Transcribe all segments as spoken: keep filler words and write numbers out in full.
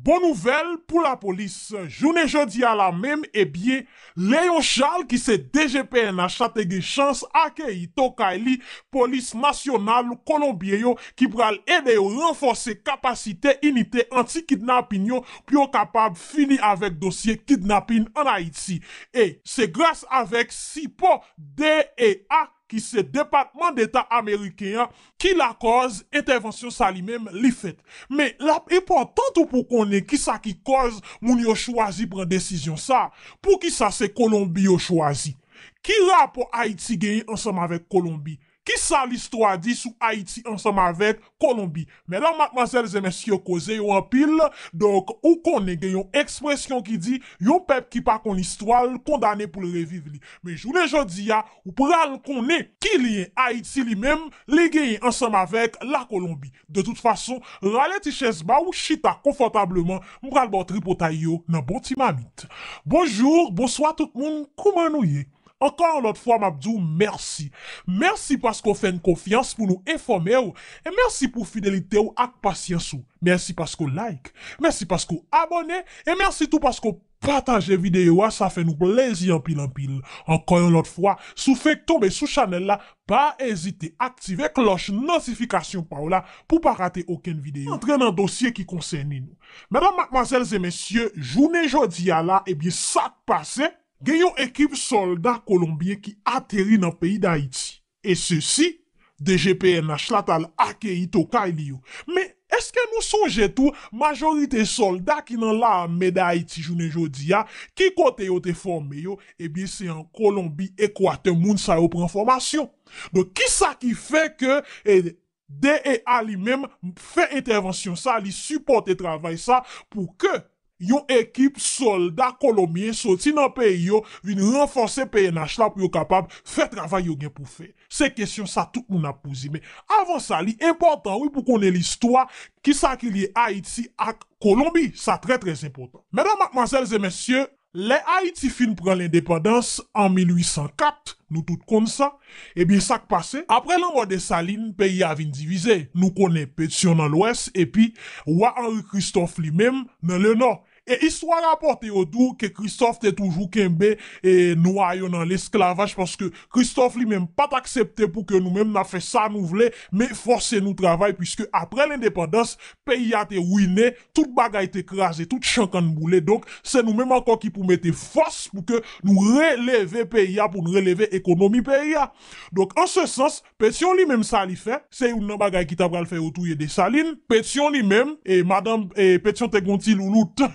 Bon nouvèl pou lapolis. Jounen jodi a la menm, ebyen, Léon Charles, ki se D G P N H la, te gen chans akeyi tokay li, polis nasyonal kolonbyen yo, ki pral ede yo ranfòse kapasite inite anti-kidnapin yo pou yo kapab fini avèk dosye kidnapin ann Ayiti. E se gras avèk sipò D E A, ki se Depatman Deta ameriken an, ki lakòz entèvansyon sa li menm li fèt. Men l ap enpòtan tou pou konnen kisa ki kòz moun yo chwazi pran desizyon sa. Poukisa se Kolonbi yo chwazi? Ki rapò Ayiti genyen ansanm avèk Kolonbi? Kisa listwa di sou Ayiti ansanm avèk Kolonbi? Medam, madmwazèl e mesye, koze yo anpil. Donk, ou konnen gen yon ekspresyon ki di, yon pèp ki pa konn istwa l kondane pou l reviv li. Men jounen jodi a, ou pral konnen ki lyen Ayiti li menm li genyen ansanm avèk Lakolonbi. De tout fason, rale ti chèz ba w, chita konfòtableman, m pral ba w tripotay yo nan bon ti mamit. Bonjou, bonswa tout moun, kouman nou ye? Ankò yon lòt fwa, m ap di w mèsi. Mèsi paske w fè n konfyans pou nou enfòme w, e mèsi pou fidelite w ak pasyans ou. Mèsi paske w like, mèsi paske w abòne, e mèsi tou paske w pataje videyo a, sa fè nou plezi anpil anpil. Ankò yon lòt fwa, si w fenk tonbe sou chanèl la, pa ezite aktive klòch notifikasyon pa w la pou w pa rate okenn videyo. Antre nan dosye ki konsène nou. Medam, madmwazèl e mesye, jounen jodi a la, ebyen, sa k pase? Gen yon ekip sòlda kolonbyen ki ateri nan peyi Dayiti. E sesi, D G P N H la t al akeyi tokay li yo. Men, èske nou sonje tou, majorite sòlda ki nan lame Dayiti jounen jodi a, ki kote yo te fòme yo? Ebyen, se an Kolonbi, Ekwatè, moun sa yo pran fòmasyon. Donk, kisa ki fè ke, e, D E A li menm fè entèvansyon sa, li sipòte travay sa pou ke yon ekip sòlda kolonbyen soti nan peyi yo vin ranfòse P N H la pou yo kapab fè travay yo gen pou fè? Se kesyon sa tout moun ap poze. Men avan sa, li enpòtan, wi, pou konnen listwa, kisa ki lye Ayiti ak Kolonbi. Sa trè, trè enpòtan. Medam, madmwazèl e mesye, lè Ayiti fin pran lendepandans an mil uit san kat, nou tout konn sa, ebyen, sa k pase? Apre lanmò Desalin, peyi a vin divize. Nou konnen Petyon nan lwès, epi wa Henri Christophe li menm nan lenò. E istwa rapòte yo di w ke Christophe te toujou kenbe, e, nwa yo nan lesklavaj, paske Christophe li menm pa t aksepte pou ke nou menm n ap fè sa nou vle, men fòse nou travay, piske apre lendepandans, peyi a te wine, tout bagay te kraze, tout chan kann boule. Donk, se nou menm ankò ki pou mete fòs pou ke nou releve peyi a, pou nou releve ekonomi peyi a. Donk, an se sans, Petyon li menm sa li fè, se youn nan bagay ki ta pral fè yo touye Desalin. Petyon li menm, e madanm, e Petyon te gon ti loulout.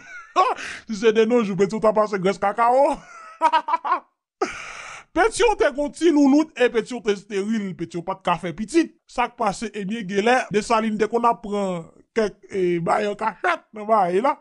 Si se de nos jours, Petyon ta pase grès kakawo. Petyon te gon ti loulout e Petyon te esteril. Petyon pa t ka fè pitit. Sa k pase, ebyen, genlè Desalin te konn ap pran kèk, e, bagay an kachèt nan bagay la.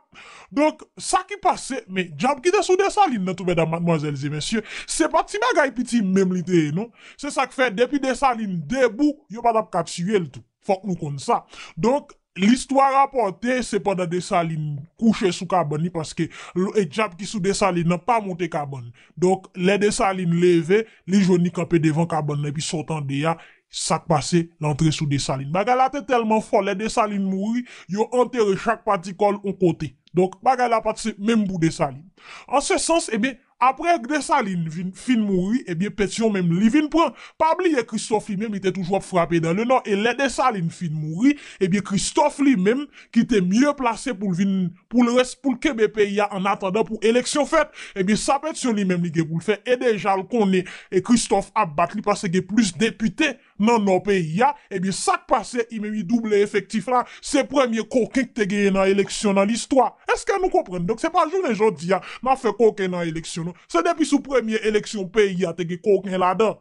Donk, sa ki pase, men djab ki te sou Desalin nan tou, medam, madmwazèl e mesye, se pa ti bagay piti menm li te ye, non. Se sa k fè, depi Desalin debou, yo pa t ap ka tiye l tou. Fòk nou konn sa. Donk, listwa rapòte, se pandan Desalin kouche sou kabann li, paske l-, e djab ki sou Desalin nan pa monte kabann. Donk, lè Desalin leve, li jwenn li kanpe devan kabann nan, epi sa w tande a, sa k pase, l antre sou Desalin. Bagay la te tèlman fò, lè Desalin mouri, yo antere chak pati kò l yon kote. Donk, bagay la pa t senp menm pou Desalin. An se sans, ebyen, apre Desalin vin, fin mouri, ebyen, Petyon menm, li vin pran. Pa bliye, Christophe li menm, li te toujou ap frape dans le Nord. E lè Desalin fin mouri, ebyen, Christophe li menm, ki te mye plase pou l vin, pou l rès-, pou l kenbe peyi a an atandan pou eleksyon fèt. Ebyen, sa Petyon li menm, li gen pou l fè, e deja l konnen, e Christophe ap bat li, paske gen plis depite nan nò peyi a, ebyen, sa k pase, li menm li double efektif la, se premye koken ki te genyen nan eleksyon nan listwa. Èske nou konprann? Donk, se pa jounen jodi a, n ap fè koken nan eleksyon, non. Se depi sou premye eleksyon peyi a te gen koken ladan.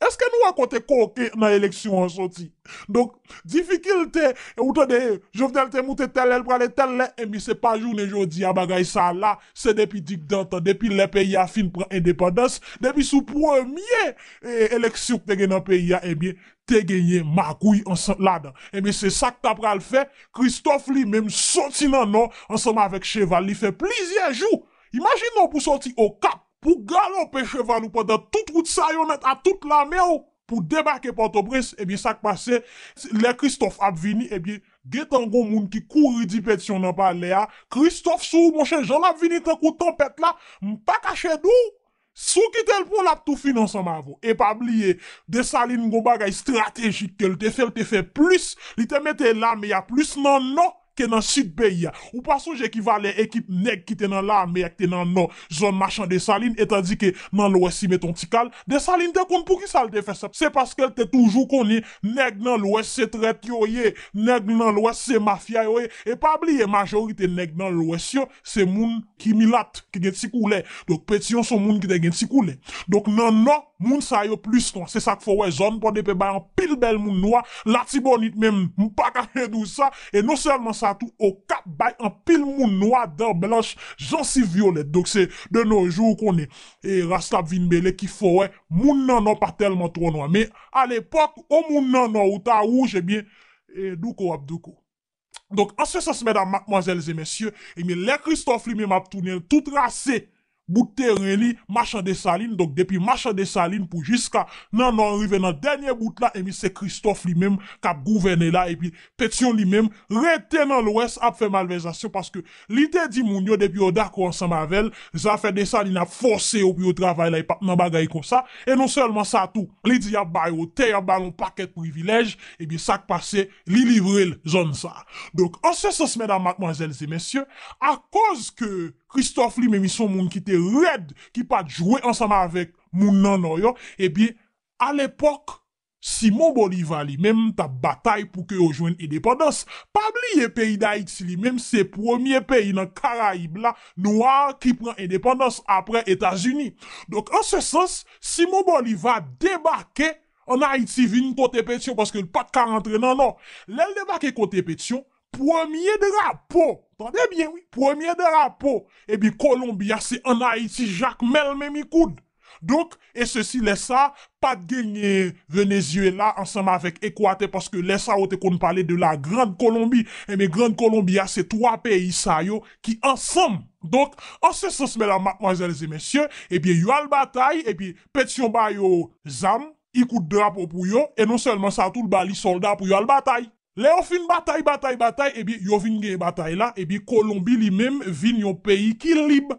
Èske nou wè kote koken nan eleksyon an soti? Donk, difikilte, ou tande, Jovenel te moute tèl lè, l prale tèl lè, ebyen, se pa jounen jodi a bagay sa la, se depi digdantan, depi lè peyi a fin pran endepandans, depi sou premye, e, eleksyon ki te gen nan peyi a, ebyen, te genyen magouy ansanm ladan. Ebyen, se sa k ta pral fè, Christophe li menm soti nan nò ansanm avèk cheval li fè plizyè jou. Imajine w pou soti Okap, pou galope cheval ou pandan tout wout sa yo nèt a tout lame w, pou debake Pòtoprens, ebyen, sa k pase, lè Christophe ap vini, ebyen, Gentan gon moun ki kouri di Petyon nan palè a, Christophe sou ou, monchè, jan l ap vini tankou tanpèt la, m pa kache di w, si w kite l pran, l ap tou fini ansanm avè w. E pa bliye, Desalin gon bagay estratejik ke l te fè, l te fè plis, li te mete lame a plis nan nò ke nan sid peyi a. Ou pa sonje ki valè ekip nèg ki te nan lame a ki te nan nò, zòn Machan Desalin, e tandike nan lwès li mete yon ti kal? Desalin te konn poukisa l te fè sa. Se paske l te toujou konnen nèg nan lwès se trèt yo ye, nèg nan lwès se mafya yo ye. E pa bliye, majorite nèg nan lwès yo, se moun ki milat, ki gen ti koulè. Donk, Petyon se yon moun ki te gen ti koulè. Donk, nan nò, moun sa yo plis nwa. Se sa k fè w wè zòn Pòdepè bay anpil bèl moun nwa. Latibonit menm, m pa ka di w sa. E non sèlman sa tou, Okap bay anpil moun nwa, dan blanch, jansiv vyolèt. Donk, se de nos jours ou konnen, e ras la ap vin bele ki fè w wè moun nan nò pa tèlman twò nwa. Men, alepòk, yon moun nan nò ou ta wouj, ebyen, e douko w ap douko. Donk, an se sans, medam, madmwazèl e mesye, ebyen, lè Christophe li menm ap tounen, l tou trase bout teren li, Machan Desalin. Donk, depi Machan Desalin pou jiska nan nò, rive nan dènye bout la, ebyen, se Christophe li menm k ap gouvène la, epi Petyon li menm rete nan lwès ap fè malvèzasyon, paske li te di moun yo, depi yo dakò ansanm avè l, zafè Desalin ap fòse yo pou yo travay la, e p ap nan bagay konsa. E non sèlman sa tou, li di y ap ba yo tè, y ap ba yo yon pakèt privilèj, ebyen, sa k pase, li livre l zòn sa. Donk, an se sans, medam, madmwazèl e mesye, akoz ke Christophe li menm, li se yon moun ki te rèd, ki pa t jwe ansanm avèk moun nan nò yo, ebyen, alepòk, Simon Bolivar li menm t ap batay pou ke yo jwenn endepandans. Pa bliye, peyi Dayiti li menm se premye peyi nan Karayib la, nwa ki pran endepandans apre Etazini. Donk, an se sans, Simon Bolivar debake ann Ayiti, vin kote Petyon, paske l pa t ka rantre nan nò. Lè l debake kote Petyon, premye drapo, tande byen wi, premye drapo, epi Kolonbi a se ann Ayiti, Jakmèl menm li koud. Donk, e sesi, lè sa, pa t genyen Venezyela ansanm avèk Ekwatè, paske lè sa, yo te konn pale de la Grande Colombie. Ebyen, Grande Colombie a, se twa peyi sa yo ki ansanm. Donk, an se sans, medam, madmwazèl e mesye, ebyen, yo al batay, epi Petyon ba yo zam, li koud drapo pou yo, e non sèlman sa, tou l ba li sòlda pou yo al batay. Lè yo fin batay, batay, batay, ebyen, yo vin genyen batay la, ebyen, Kolonbi li menm vin yon peyi ki lib.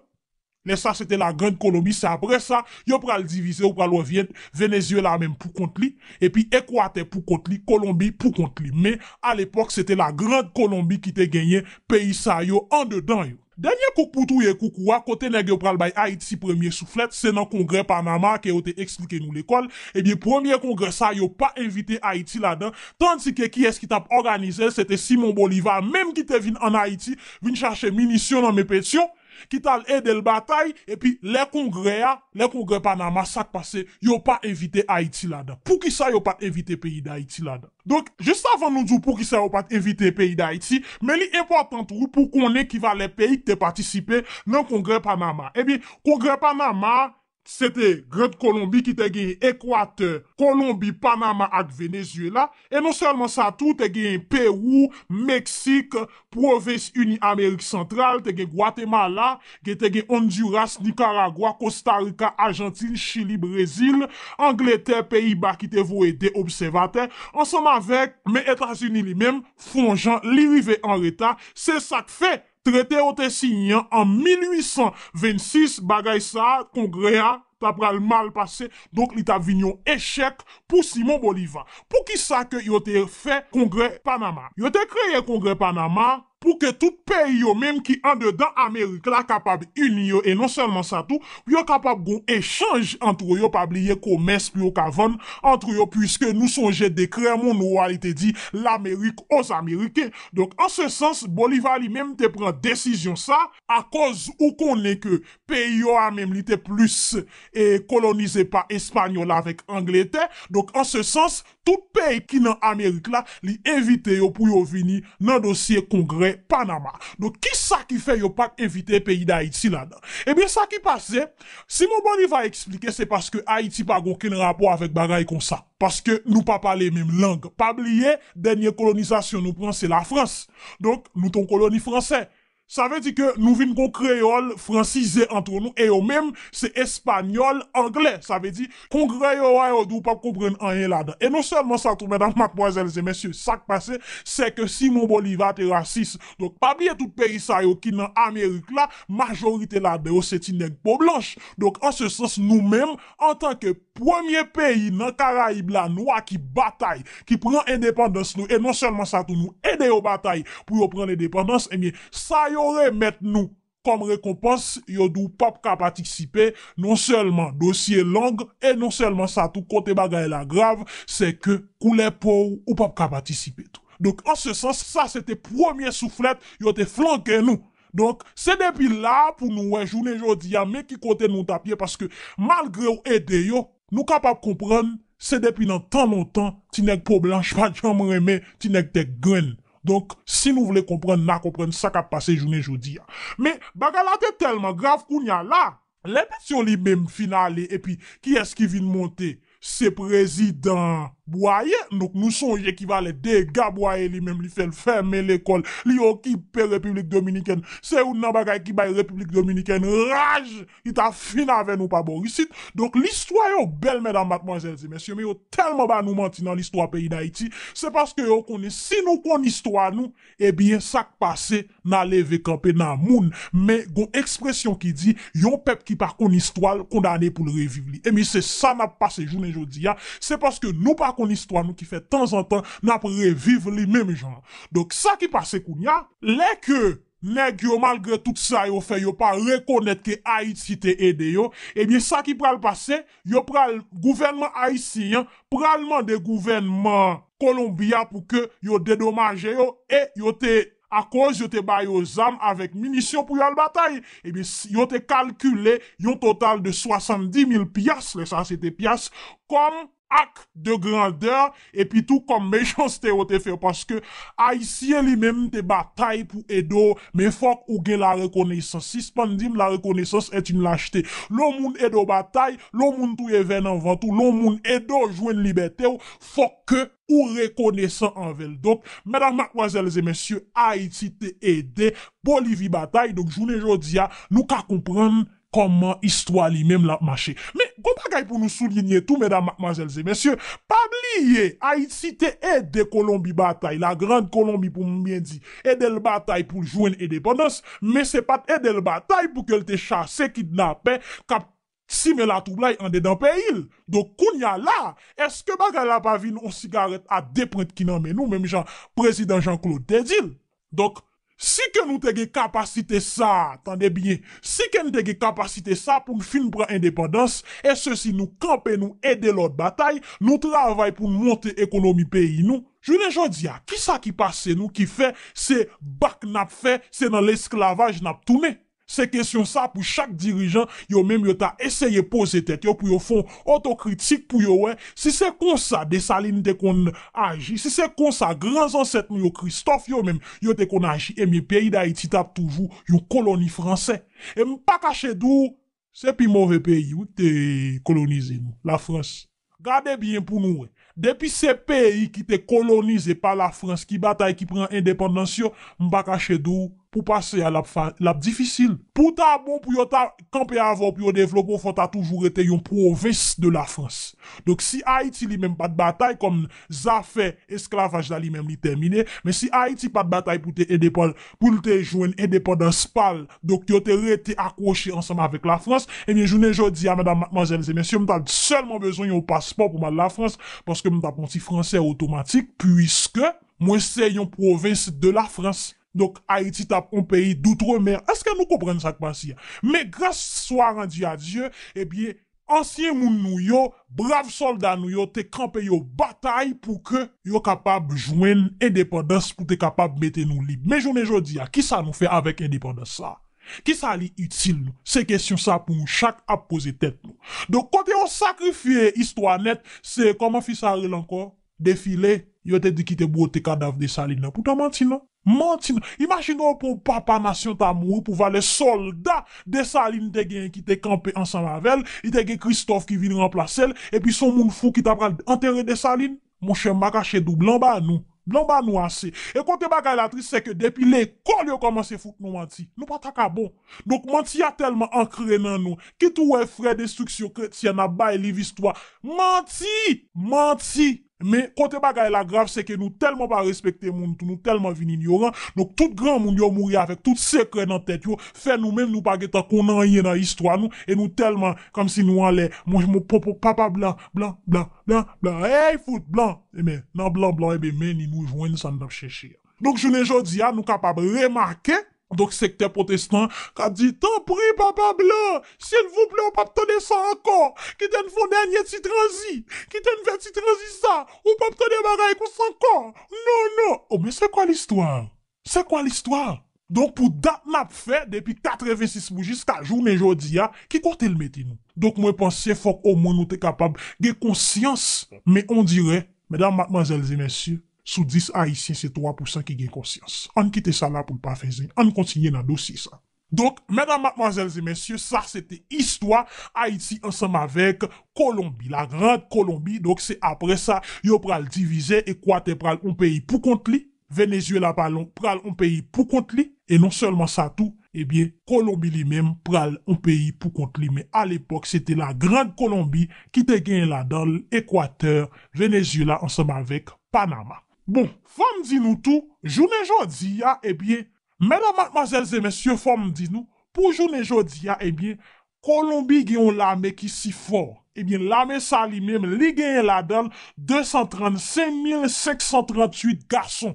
Lè sa, se te la Grande Colombie, se apre sa, yo pral divize, ou pral wè vyen, Venezyela menm pou kont li, epi Ekwatè pou kont li, Kolonbi pou kont li. Men, alepòk, se te la Grande Colombie ki te genyen peyi sa yo andedan yo. Dènye kouk pou touye koukou a, kote nèg yo pral bay Ayiti premye souflèt, se nan Kongrè Panama ke yo te eksplike nou lekòl. Ebyen, premye kongrè sa, yo pa envite Ayiti ladan, tandike kiyès ki t ap òganize l, se te Simon Bolivar, menm ki te vin ann Ayiti, vin chache minisyon nan men Petyon, ki t al ede l batay, epi lè kongrè a, lè kongrè Panama, sa k pase, yo pa envite Ayiti ladan. Poukisa yo pa t envite peyi Dayiti ladan? Donk, jis avan nou di w poukisa yo pa t envite peyi Dayiti, men li enpòtan tou pou konnen ki valè peyi ki te patisipe nan Kongrè Panama. Ebyen, Kongrè Panama, se te Grande Colombie ki te genyen Ekwatè, Kolonbi, Panama ak Venezyela. E non sèlman sa tou, te genyen Pewou, Meksik, Pwovens Ini Amerik Santral, te gen Gwatemala, gen, te gen Ondiras, Nikaragwa, Kostarika, Ajantin, Chili, Brezil, Angletè, Peyiba ki te voye de obsèvatè, ansanm avèk, men Etazini li menm, fè yon jan, li rive an reta. Se sa k fè, trete yo te siyen an mil uit san vennsis, bagay sa a, kongrè a, ta pral mal pase, donk li t ap vin yon echèk pou Simon Bolivar. Poukisa ke yo te fè Kongrè Panama? Yo te kreye Kongrè Panama pou ke tout peyi yo menm ki andedan Amerik la kapab ini yo, e non sèlman sa tou, pou yo kapab gon echanj ant yo, pa bliye komès pou yo ka vann ant yo, puiske nou sonje dekrè Monroe a, li te di, L'Amérique aux Américains. Donk, an se sans, Bolivar li menm te pran desizyon sa, akoz ou konnen ke peyi yo a menm li te plis, e, kolonize pa Espanyòl avèk Angletè. Donk, an se sans, tout peyi ki nan Amerik la, li envite yo pou yo vini nan dosye Kongrè Panama. Donk, kisa ki fè yo pa t envite peyi Dayiti ladan? Ebyen, sa ki pase, Simon Bolivar eksplike se paske Ayiti pa gen okenn rapò avèk bagay konsa. Paske nou pa pale menm lang. Pa bliye, dènye kolonizasyon nou pran, se Lafrans. Donk, nou te yon koloni fransè. Sa vle di ke nou vin gon kreyòl fransize antre nou, e yo menm, se espanyòl, anglè. Sa vle di, kongrè yo a, yo di w p ap konprann anyen ladan. E non sèlman sa tou, medam, madmwazèl e mesye, sa k pase, se ke Simon Boliva te rasis. Donk, pa bliye tout peyi sa yo ki nan Amerik la, majorite ladan yo se ti nèg po blanch. Donk, an se sans, nou menm, antanke premye peyi nan Karayib la, nwa ki batay, ki pran endepandans nou, e non sèlman sa tou, nou ede yo batay pou yo pran lendepandans, ebyen, sa yo remèt nou kòm rekonpans, yo di w p ap ka patisipe, non sèlman dosye long, e non sèlman sa tou, kote bagay la grav, se ke koulè po w, ou p ap ka patisipe tou. Donk, an se sans, sa se te premye souflèt yo te flanke nou. Donk, se depi la pou nou wè jounen jodi a, men ki kote nou t ap ye, paske malgre w ede yo, nou kapab konprann, se depi nan tan lontan, ti nèg po blanch pa t janm renmen ti nèg tèt grenn. Donk, si nou vle konprann, n a konprann sa k ap pase jounen jodi a. Men, bagay la te tèlman grav kounye a la, lè Petyon li menm fin ale, epi kiyès ki vin monte? Se prezidan Bwaye. Donk, nou sonje ki valè dega Bwaye li menm, li fè l fèmen lekòl, li okipe Repiblik Dominikèn. Se youn nan bagay ki bay Repiblik Dominikèn raj, li ta fin avè nou pa bò isit. Donk, listwa yo bèl, medam, madmwazèl e mesye, men yo tèlman ba nou manti nan listwa peyi Dayiti. Se paske yo konnen si nou konn istwa nou, ebyen, sa k pase, n a leve kanpe nan moun. Men gon ekspresyon ki di, yon pèp ki pa konn istwa l kondane pou l reviv li. Ebyen, se sa n ap pase jounen jodi a. Se paske nou pa konn istwa nou ki fè tanzantan n ap reviv li menm jan an. Donk, sa ki pase kounye a, lè ke nèg yo, malgre tout sa yo fè, yo pa rekonèt ke Ayiti te ede yo, ebyen, sa ki pral pase, yo pral, gouvènman ayisyen an pral mande gouvènman Kolonbi a pou ke yo dedomaje yo, e yo te, akoz yo te ba yo zam avèk minisyon pou yo al batay, ebyen, s-, yo te kalkile yon total de swasanndis mil pyas, lè sa se te pyas, kòm acte de grandeur, epi tou kòm mechanste yo te fè, paske Ayisyen li menm te batay pou ede w, men fòk ou gen larekonesans. Sispann di m larekonesans est une lâcheté. Lè yon moun ede w batay, lè yon moun touye vè nan vant ou, lè yon moun ede w jwenn libète w, fòk ke ou rekonesan anvè l. Donk, medam, madmwazèl e mesye, Ayiti te ede Bolivi batay. Donk, jounen jodi a, nou ka konprann kòman istwa li menm l ap mache. Men, gon bagay pou nou soulinye tou, medam, madmwazèl e mesye, pa bliye, Ayiti te ede Kolonbi batay, la Grande Colombie pou m byen di, ede l batay pou l jwenn endepandans, men se pa t ede l batay pou ke l te chase kidnapè k ap simen latwoublay andedan peyi l. Donk, kounye a la, èske bagay la pa vin yon sigarèt a de pwent ki nan men nou, menm jan prezidan Jean Claude te di l? Donk, si ke nou te gen kapasite sa a, tande byen, si ke nou te gen kapasite sa a pou n fin pran endepandans, e sesi nou kanpe, nou ede lòt batay, nou travay pou n monte ekonomi peyi nou, jounen jodi a, kisa ki pase nou ki fè se bak n ap fè, se nan lesklavaj n ap tounen? Se kesyon sa pou chak dirijan, yo menm yo ta eseye poze tèt yo pou yo fè yon otokritik pou yo wè si se konsa Desalin te konn aji, si se konsa gran zansèt nou yo Kristòf yo menm yo te konn aji, ebyen peyi Dayiti t ap toujou yon koloni fransè. E m pa kache di w, se pi move peyi wi ki te kolonize nou, Lafrans. Gade byen pou nou wè. Depi se peyi ki te kolonize pa Lafrans ki batay, ki pran endepandans yo, m pa kache di w, pou pase a l ap fa-, l ap difisil. Pou ta bon pou yo ta kanpe avè w, pou yo devlope w, fò w ta toujou rete yon pwovens de Lafrans. Donk, si Ayiti li menm pa t batay, kòm zafè esklavaj la li menm li tèmine, men si Ayiti pa t batay pou te endepandan, pou l te jwenn endepandans pa l, donk yo te rete akwoche ansanm avèk Lafrans, ebyen, jounen jodi a, medam, madmwazèl e mesye, m ta sèlman bezwen yon paspò pou m al Lafrans, paske m t ap yon ti fransè otomatik, puiske mwen se yon pwovens de Lafrans. Donk, Ayiti t ap yon peyi doutremer. Èske nou konprann sa k pase a? Men gras swa randi a Dye, ebyen, ansyen moun nou yo, brav sòlda nou yo te kanpe, yo batay pou ke yo kapab jwenn endepandans, pou te kapab mete nou lib. Men jounen jodi a, kisa nou fè avèk endepandans sa a? Kisa li itil nou? Se kesyon sa pou nou chak ap poze tèt nou. Donk, kote yo sakrifye istwa nèt, se kòman fi sa rele ankò? Defile, yo te di ki te bwote kadav Desalin nan. Poutan manti non. Manti non. Imajine w pou papa nasyon ta mouri pou valè sòlda Desalin te genyen ki te kanpe ansanm avè l, li te gen Kristòf ki vin ranplase l, epi se yon moun fou ki ta pral antere Desalin. Monchè, m pa kache di w, blan ba nou. Blan ba nou ase. E kote bagay la tris, se ke depi lekòl yo kòmanse fout nou manti. Nou pa ta ka bon. Donk manti a tèlman ankre nan nou. Kit ou wè frè destriksyon kretyèn ap bay liv istwa. Manti! Manti! Men kote bagay la grav, se ke nou tèlman pa respekte moun tou, nou tèlman vin inyoran. Donk tout granmoun yo mouri avèk tout sekrè nan tèt yo, fè nou menm nou pa gentan konn anyen nan istwa nou, e nou tèlman kòmsi nou anlè, mon, mon, papa blan, blan, blan, blan, blan, hey, fout blan. Ebyen, nan blan, blan, ebyen, men ni nou jwenn sa n t ap chèche a. Donk, jounen jodi a, nou kapab remake, donk, sektè pwotestan k ap di, tanpri, papa blan, silvouplè, ou p ap tande sa ankò. Kite n fè yon dènye ti tranzi. Kite n fè ti tranzi sa. Ou p ap tande bagay konsa ankò. Non, non. Oh, mais c'est quoi l'histoire? C'est quoi l'histoire? Donk, pou dat n ap fè depi katrevensis pou jiska jounen jodi a, ki kote l mete nou? Donk, mwen panse fòk omwen nou te kapab gen konsyans, men on dirè, medam, madmwazèl e mesye, sou dis Ayisyen, se twa pousan ki gen konsyans. Ann kite sa la pou l pa fè zen. Ann kontinye nan dosye sa. Donk, medam, madmwazèl e mesye, sa se te istwa Ayiti ansanm avèk Kolonbi, la Grande Colombie. Donk, se apre sa, yo pral divize, Ekwatè pral on peyi pou kont li, Venezuela pral on, pral on peyi pou kont li. E non sèlman sa tou, ebyen, Kolonbi li menm pral on peyi pou kont li. Men alepòk, se te la Grande Colombie ki te genyen ladan l Ekwatè, Venezuela ansanm avèk Panama. Bon, fò m di nou tou, jounen jodi a, ebyen, medam, madmwazèl e mesye, fò m di nou, pou jounen jodi a, ebyen, Kolonbi gen yon lame ki si fò. Ebyen, lame sa li menm, li genyen ladan l de san trannsenk mil senk san tranntuit gason.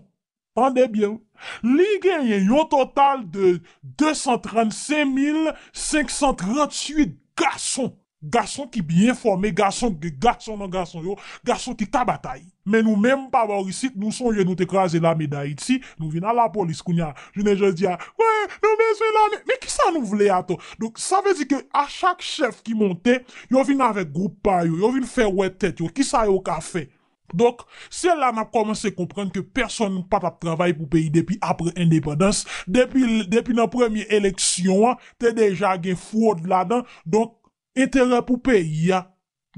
Tande byen, wi. Li genyen yon total de de san trannsenk mil senk san tranntuit gason. Gason ki byen fòme, gason, gason nan gason yo, gason ki ka batay. Men nou menm, pa bò isit, nou sonje nou te kraze lame Dayiti, nou vin a lapolis kounye a. Jounen jodi a, wè, nou bezwen lame. Men kisa nou vle atò? Donk, sa vle di ke a chak chèf ki monte, yo vin avèk gwoup pa yo, yo vin fè wè tèt yo, kisa yo ka fè. Donk, se la n ap kòmanse konprann ke pèsonn pa t ap travay pou peyi depi apre endepandans, depi, depi nan premye eleksyon an, te deja gen fwod ladan. Donk, enterè pou peyi a,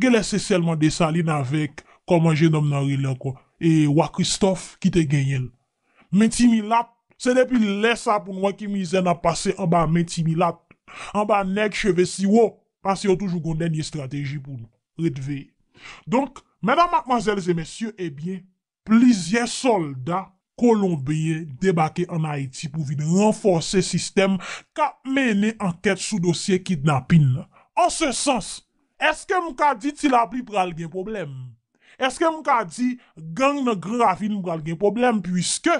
genlè se sèlman Desalin avèk, kòman jennonm nan rele ankò, e Wa Kristòf ki te genyen l. Men ti milat, se depi lè sa pou n wè ki mizè n ap pase anba men ti milat, anba nèg cheve siwo, paske yo toujou gon dènye estrateji pou nou. Ret veye. Donk, medam, madmwazèl e mesye, ebyen, plizyè sòlda kolonbyen debake ann Ayiti pou vin ranfòse sistèm k ap mennen ankèt sou dosye kidnapin nan. An se sans, èske m ka di Ti Lapli pral gen pwoblèm? Èske m ka di gang nan Gran Ravin pral gen pwoblèm? Piske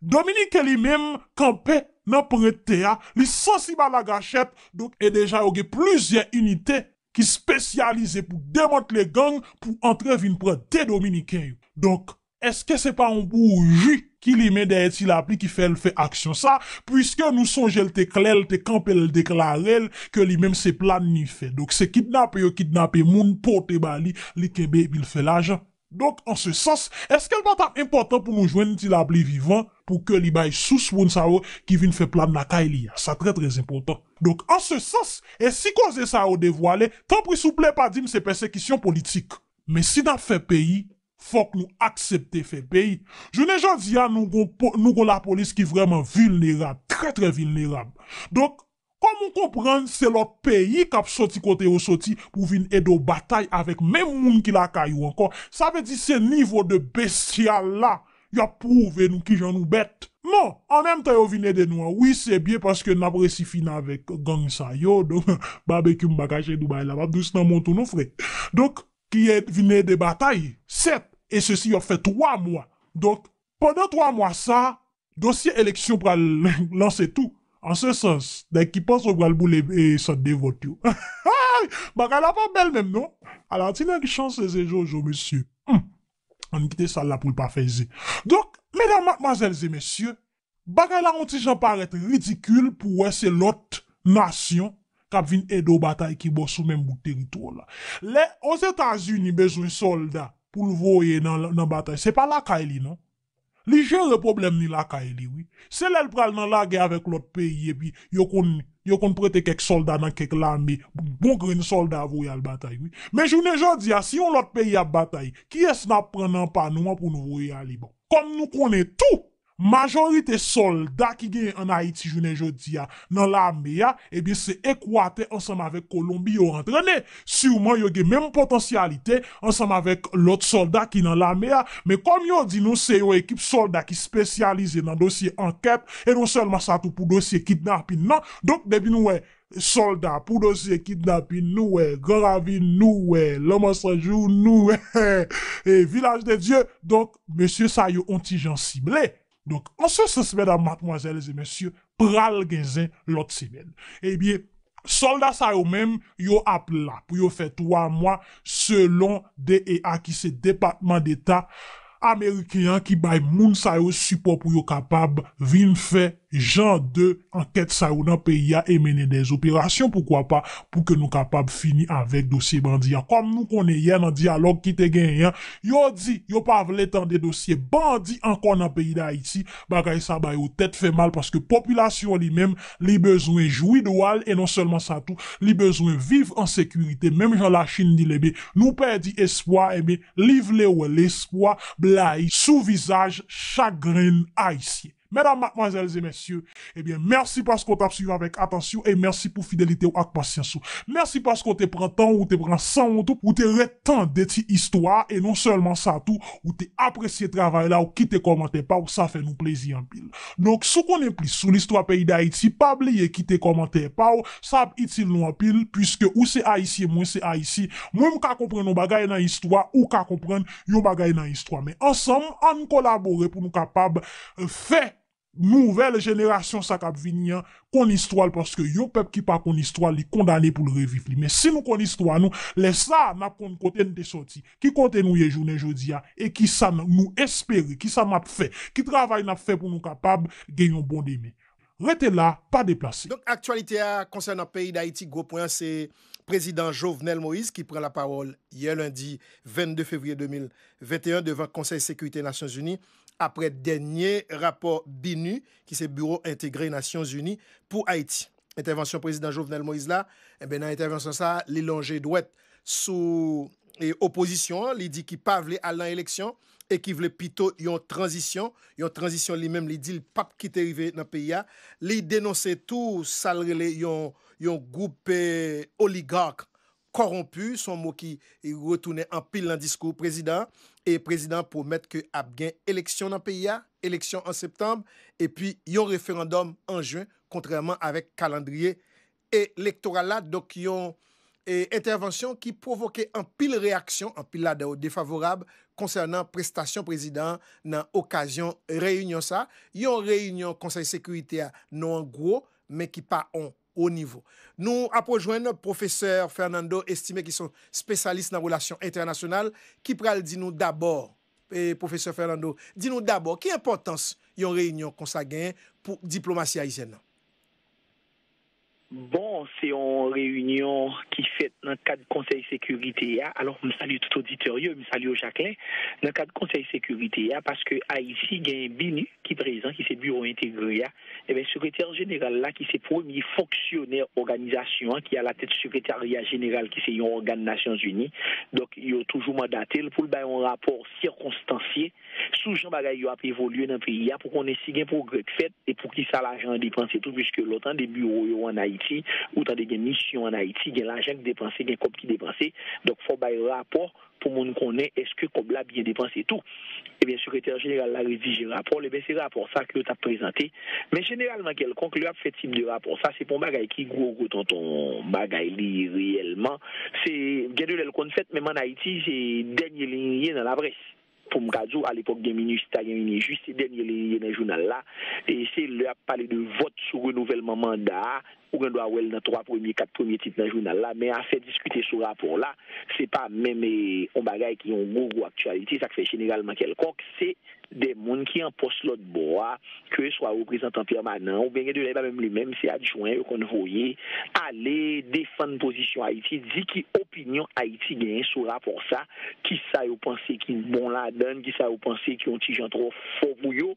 Dominiken li menm kanpe nan pwent tè a, li sansi ba lagachèt, donk, e deja yo gen plizyè inite ki espesyalize pou demantle gang, pou antre vin pran tè Dominiken yo. Donk, èske se pa yon bouji ki limen dèyè Ti Lapli ki fè l fè aksyon sa? Piske nou sonje l te klè, l te kanpe, l deklare l ke li menm se plan li fè. Donk, se kidnape yo kidnape moun, pote ba li, li kenbe epi l fè lajan. Donk, an se sans, èske l pa t ap enpòtan pou nou jwenn Ti Lapli vivan pou ke li bay sous moun sa yo ki vin fè plan lakay li a? Sa trè, trè enpòtan. Donk, an se sans, e si koze sa yo devwale, tanpri souple pa di m se pèsekisyon politik. Men si n ap fè peyi, fòk nou aksepte fè peyi. Jounen jodi a, nou gon po-, nou gon lapolis ki vrèman vilnerab, trè, trè vilnerab. Donk, kòm ou konprann, se lòt peyi k ap soti kote yo soti pou vin ede w batay avèk menm moun ki lakay ou ankò. Sa vle di se nivo de bestyal la y ap pwouve nou kijan nou bèt. Non, an menm tan yo vin ede nou an, wi, se byen paske n ap resi fini avèk gang sa yo. Donk, Babekyou, m pa kache nou bagay la p ap dous nan men w tou non, frè. Donk, ki ed-, vin ede batay, sèt, e sesi y ap fè twa mwa. Donk, pandan twa mwa sa, dosye eleksyon pral lanse tou. An se sans, nèg ki panse yo pral boule, e, sant de vòt yo. Bagay la p ap bèl menm, non. Ala ti nèg chanse se Jojo, mesye. Hmm. Ann kite sa la pou l pa fè zen. Donk, medam, madmwazèl e mesye, bagay la yon ti jan parèt ridikil pou wè se lòt nasyon k ap vin ede w batay ki bò sou menm bout teritwa w la. Lè Ozetazini bezwen sòlda pou l voye nan, nan batay, se pa lakay li, non. Li jere pwoblèm li lakay li, wi. Se lè l pral nan lagè avèk lòt peyi, epi yo konn, yo konn prete kèk sòlda nan kèk lame, bon grenn sòlda voye al batay, wi. Men jounen jodi a, si yon lòt peyi ap batay, kiyès n ap pran nan pa nou an pou n voye ale? Bon, Kòm nou konnen tou, majorite sòlda ki genyen ann Ayiti jounen jodi a nan lame a, ebyen se Ekwatè ansanm avèk Kolonbi yo antrene. Siman yo gen menm potansyalite ansanm avèk lòt sòlda ki nan lame a, men kòm yo di nou se yon ekip sòlda ki espesyalize nan dosye ankèt, e non sèlman sa tou pou dosye kidnapin nan. Donk depi nou wè sòlda pou dosye kidnapin, nou wè Gran Ravin, nou wè Lanmò San Jou, nou wè e Vilaj de Dye. Donk mesye sa yo on ti jan sible. Donk an se sans medam, madmwazèl e mesye, pral gen zen lòt semèn. Ebyen sòlda sa yo menm yo ap la pou yo fè twa mwa selon D E A ki se Depatman Deta ameriken an ki bay moun sa yo sipò pou yo kapab vin fè jan de ankèt sa yo nan peyi a e mennen dèzoperasyon poukwa pa pou ke nou kapab fini avèk dosye bandi a. Kòm nou konnen yè nan dyalòg ki te genyen an, yo di yo pa vle tande dosye bandi ankò nan peyi Dayiti. Bagay sa ba yo tèt fè mal paske popilasyon li menm li bezwen jwi dwa l e non sèlman sa tou, li bezwen viv an sekirite. Menm jan Lachin di l, ebyen nou pèdi espwa, ebyen li vle wè lespwa blayi sou vizaj chak grenn Ayisyen. Medam, madmwazèl e mesye, ebyen mèsi paske w t ap swiv avèk atansyon e mèsi pou fidelite w ak pasyans ou. Mèsi paske w te pran tan w, ou te pran san w tou, ou te ret tande ti istwa a e non sèlman sa tou, ou te apresye travay la, ou kite kòmantè pa w, sa fè nou plezi anpil. Donk si w konnen plis sou listwa peyi Dayiti, pa bliye kite kòmantè pa w, sa ap itil nou anpil, piske ou se Ayisyen, mwen se Ayisyen, mwen m ka konprann yon bagay nan istwa, ou ka konprann yon bagay nan istwa. Men ansanm, ann kolabore pou nou kapab fè nouvèl jenerasyon sa k ap vini an konn istwa l, paske yon pèp ki pa konn istwa l, li kondane pou l reviv li. Men si nou konn istwa nou, lè sa a, n ap konn kote n te sòti, ki kote nou ye jounen jodi a, e kisa n- nou espere, kisa n ap fè, ki travay n ap fè pou nou kapab gen yon bon demen. Rete la, pa deplase. Donk, aktyalite a konsènan peyi Dayiti, gwo pwen an, se Prezidan Jovenel Moïse ki pran lapawòl yè lendi vennde fevriye de mil venteyen devan Konsèy Sekirite Nasyonzini apre dènye rapò BINUH, ki se Biwo Entegre Nasyonzini pou Ayiti. Entèvansyon Prezidan Jovenel Moïse la, enben, nan entèvansyon sa a, li lonje dwèt sou e, opozisyon an, li di ki pa vle al nan eleksyon e ki vle pito yon tranzisyon, yon tranzisyon li menm li di l p ap kite rive nan peyi a. Li denonse tou sa l rele yon, yon gwoup e, oligak kòwonpi, se yon mo ki retounen anpil nan diskou prezidan an. E prezidan an pwomèt ke ap gen eleksyon nan peyi a, eleksyon an septanm, epi yon referandòm an jen, kontrèman avèk kalandriye elektoral la. Donk, yon e, entèvansyon ki pwovoke anpil reyaksyon, anpil ladan yo defavorab, konsènan prestasyon prezidan an nan okazyon reyinyon sa a. Yon reyinyon Konsèy Sekirite a, non an gwo, men ki pa on wo nivo. Nou ap rejwenn pwofesè Fernando Estimé, ki se yon espesyalis nan relasyon entènasyonal, ki pral di nou dabò, e, pwofesè Fernando, di nou dabò, ki enpòtans yon reyinyon konsa genyen pou diplomasi ayisyèn nan? Bon, se yon reyinyon ki fèt nan kad Konsèy Sekirite a. Alò, m salye tout oditè yo, m salye w, Jacquelin. Nan kad Konsèy Sekirite a, paske Ayiti gen BINUH ki prezan, ki se Biwo Entegre a, ebyen, sekretè jeneral la, ki se premye fonksyonè òganizasyon an, ki alatèt sekretarya jeneral, ki se yon ògàn Nasyonzini, donk, yo toujou mandate l pou l bay yon rapò sikonstansye sou jan bagay yo ap evolye nan peyi a, pou konnen si gen pwogrè k fèt e poukisa lajan an depanse tou, piske lè w tande biwo yo ann Ayiti, ou tande gen misyon ann Ayiti, gen lajan k depanse, gen kòb ki depanse. Donk, fò w bay rapò pou moun konnen èske kòb la byen depanse tou. Ebyen, sekretè jeneral la redije rapò l, ebyen, se rapò sa ke yo t ap prezante. Men jeneralman kèlkonk, lè y ap fè tip de rapò sa, se pa yon bagay ki gwo, gwo tonton bagay li ye reyèlman. Se, gen de lè l konn fèt, menm ann Ayiti, se dènye liy li ye nan laprès. Pou m ka di w, alepòk gen MINUSTAH, gen MINUJUST, se dènye liy li ye nan jounal la. E se lè y ap pale de vòt sou renouvèlman manda a, ou gen dwa wè l nan twa premye, kat premye tit nan jounal la. Men afè diskite sou rapò la, se pa menm e, yon bagay ki yon gwo, gwo aktyalite. Sa k fè jeneralman kèlkonk, se de moun ki an pòs lòt bò a, keseswa reprezantan pèmanan, oubyen gen de lè, e pa menm li menm, se adjwen yo konn voye ale defann pozisyon Ayiti, di ki opinyon Ayiti genyen sou rapò sa, kisa yo panse ki bon ladan l, kisa yo panse ki yon ti jan twò fò pou yo.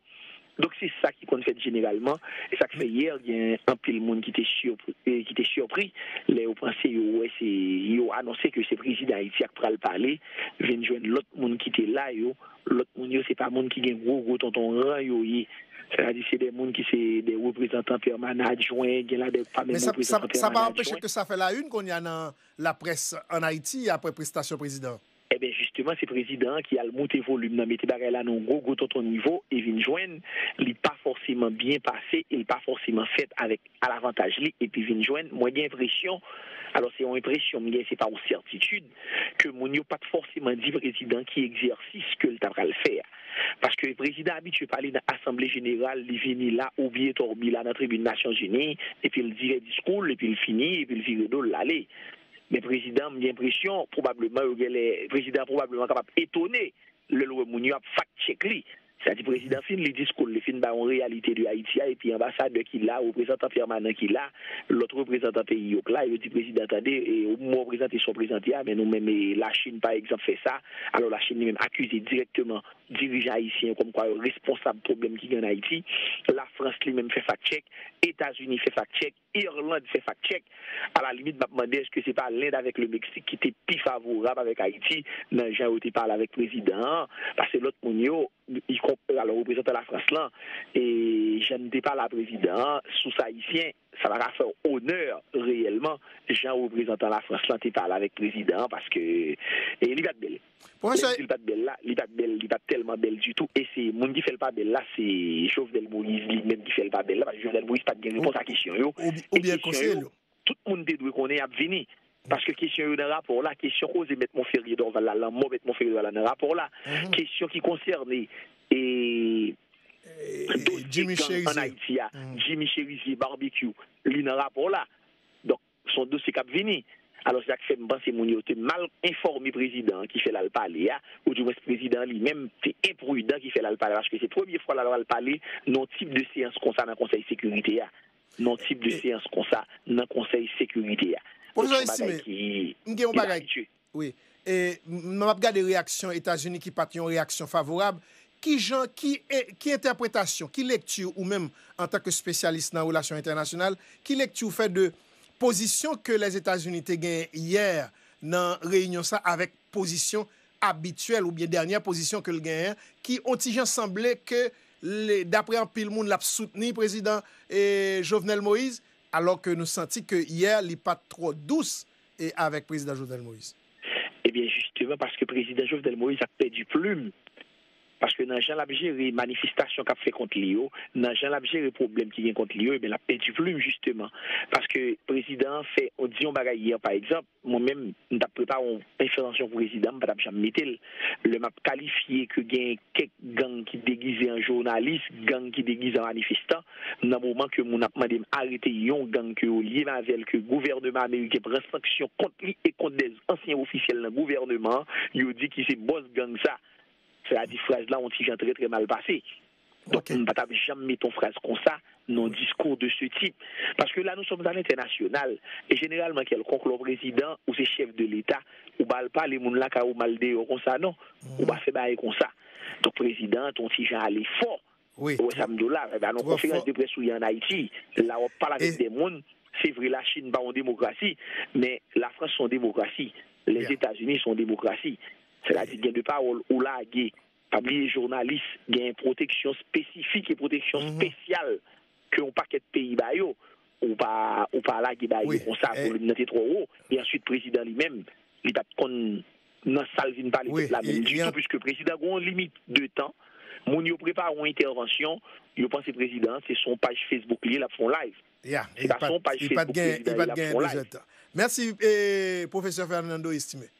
Donk, se sa ki konn fèt jeneralman. E sa k fè yè, gen anpil moun ki te sipri, ki te sipri lè yo panse yo wè se, yo anonse ke se prezidan Ayiti a k pral pale, vin jwenn lòt moun ki te la yo. Lòt moun yo, se pa moun ki gen gwo, gwo tonton ran yo ye. Sètadi, se de moun ki se de reprezantan pèmanan adjwen, gen la de pa menm reprezantan pèmanan adjwen. Sa pa anpeche ke sa fè la une kounye a nan laprès ann Ayiti apre prestasyon prezidan? Ebyen, jisteman, se prezidan an ki al moute volim nan, mete bagay la nan yon gwo, gwo tonton nivo, e vin jwenn li pa fòseman byen pase, e li pa fòseman fèt avèk, alavantaj li, epi vin jwenn, mwen gen enpresyon, alò, se yon enpresyon m gen, se pa yon sètitid, ke moun yo pa t fòseman di prezidan ki egzèsis ke l ta pral fè a. Paske prezidan abitye pale nan asanble jeneral, li vini la, oubyen tòbi la nan tribin Nasyonzini, epi l di diskou l, epi l fini, epi l vire do l, l ale. Men prezidan, m gen enpresyon, pwobableman, yo genlè, prezidan pwobableman kapab etone lè l wè moun yo ap fact check li. Sètadi prezidan fin li diskou l, li fin bay yon reyalite de Ayiti a, epi anbasadè ki la, reprezantan pèmanan ki la, lòt reprezantan peyi yo k la, yo di prezidan, tande, e, ou mwen w prezante sa w prezante a, men nou menm, e, Lachin, pa egzanp, fè sa. Alò, Lachin li menm akize dirèkteman dirijan ayisyen yo kòmkwa yo responsab pwoblèm ki gen ann Ayiti. Lafrans li menm fè fact check, Etazini fè fact check, Irland fè fact check. A la limit, m ap mande èske se pa Lend avèk le Meksik ki te pi favorab avèk Ayiti nan jan yo te pale avèk prezidan an, paske lòt moun yo, y konp-, alò, reprezantan Lafrans lan, e jan n te pale a prezidan an, sous ayisyen, sa pa ka fè w onè reyèlman jan reprezantan Lafrans lan te pale avèk prezidan an, paske, e li pa t bèl. Lè m di l pa t bèl la, li pa t bèl, li pa t tèlman bèl ditou. E se moun ki fè l pa bèl la, se Jovenel Moïse li menm ki fè l pa bèl la, paske Jovenel Moïse pa t gen repons a kesyon yo. E kesyon yo, tout moun te dwe konnen y ap vini. Paske kesyon yo nan rapò la, kesyon koze Mèt Monferrier Dorval la, lanmò Mèt Monferrier Dorval la nan rapò la, kesyon ki konsène, e, dosye gang ann Ayiti a, Jimmy Chérizier, Barbecue, li nan rapò la. Donk, se yon dosye k ap vini. Alò, se sa k fè m panse moun yo te mal enfòme prezidan an ki fè l al pale a, oudimwens prezidan an li menm te enpridan ki fè l al pale, paske se premye fwa l al pale nan yon tip de seyans konsa nan Konsèy Sekirite a. Nan yon tip de seyans konsa nan Konsèy Sekirite a. Donk, se yon bagay ki inabitye. Wi. E m ap gade reyaksyon Etazini ki pa t yon reyaksyon favorab. Ki jan, ki, e, ki entèpretasyon, ki lekti ou menm, antanke espesyalis nan relasyon entènasyonal, ki lekti ou fè de pozisyon ke Lèzetazini te genyen yè nan reyinyon sa avèk pozisyon abityèl oubyen dènyè pozisyon ke l genyen, ki on ti jan sanble ke, le, daprè anpil moun, l ap soutni prezidan, e, Jovenel Moïse, alò ke nou santi ke yè li pa t twò dous, e, avèk prezidan Jovenel Moïse? Ebyen, jisteman, paske prezidan Jovenel Moïse ap pèdi plim. Paske nan jan l ap jere manifestasyon k ap fè kont li yo, nan jan l ap jere pwoblèm ki gen kont li yo, ebyen, l ap pèdi plim, jisteman. Paske prezidan an fè, di yon bagay yè, pa egzanp, mwen menm, m t ap prepare yon entèvansyon pou prezidan, m pa t ap janm mete l. Lè m ap kalifye ke gen kèk gang ki degize an jounalis, gang ki degize an manifestan, nan moman ke moun ap mande m arete yon gang ke yo lye m avè l, ke gouvènman ameriken pran sanksyon kont li e kont dè ansyen ofisyèl nan gouvènman an, yo di ki se bòs gang sa. Sètadi fraz la, yon ti jan trè, trè mal pase. Donk, m pa t ap janm mete yon fraz konsa nan yon diskou de ce type. Paske la, nous sommes à l'international. E jeneralman, kèlkonk lè w prezidan, ou se chèf de Leta, ou pa al pale moun lakay ou mal deyò konsa, non. Ou pa fè bagay konsa. Donk, prezidan an te yon ti jan ale fò. Ou wè sa m di w la, nan yon konferans de près ou ye ann Ayiti, la w ap pale avèk de moun, se vre Lachin pa yon demokrasi, men Lafrans se yon demokrasi, Lèzetazini se yon demokrasi. Sètadi gen de pawòl ou lage, pa bliye jounalis gen pwoteksyon espesifik e pwoteksyon espesyal ke yon pakèt peyi ba yo, ou pa, ou pa lage ba yo konsa, volim nan te twò wo, e answit prezidan li menm, li pa t konn nan sa l vin pale pèp la menm ditou, piske prezidan gen yon limit de tan. Moun yo prepare yon entèvansyon, yo panse prezidan an se sou yon paj Facebook li ye, l ap fè yon live. Se pa sou yon paj Facebook prezidan ye, l ap fè yon live. Mèsi, e, pwofesè Fernando Estimé.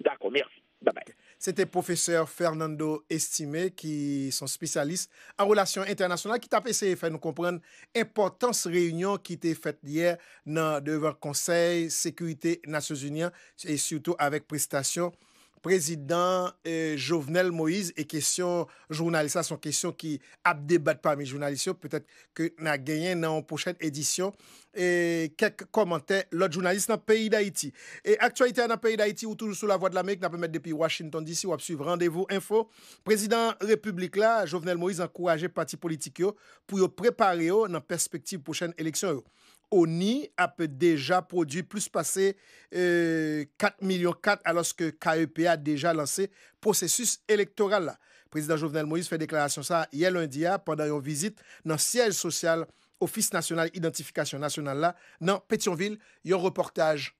Dakò, mèsi. Bye bye. Se te pwofesè Fernando Estimé, ki se yon espesyalis an relasyon entènasyonal, ki t ap eseye fè nou konprann enpòtans reyinyon ki te fèt yè nan devan Konsèy Sekirite Nasyonzini an, e sitou avèk prestasyon prezidan eh, Jovenel Moïse. E kesyon jounalis la se yon kesyon ki ap debat pami jounalis yo. Petèt ke n a genyen nan yon pwochèn edisyon e kèk kòmantè lòt jounalis nan peyi Dayiti. E aktyalite a nan peyi Dayiti, ou toujou sou Lavwadlamerik, n ap emèt depi Washington D C, w ap swiv Randevou Enfo. Prezidan Repiblik la, Jovenel Moïse, ankouraje pati politik yo pou yo prepare yo nan pèspektiv pwochèn eleksyon yo. ONI ap deja pwodui plis pase eh, kat milyon kat, alòske K E P a deja lanse pwosesis elektoral la. Prezidan Jovenel Moïse fè deklarasyon sa a yè lendi a pandan yon vizit nan syèj sosyal Ofis Nasyonal Idantifikasyon Nasyonal la nan Petyonvil, yon repòtaj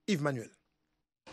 Yves Manuel.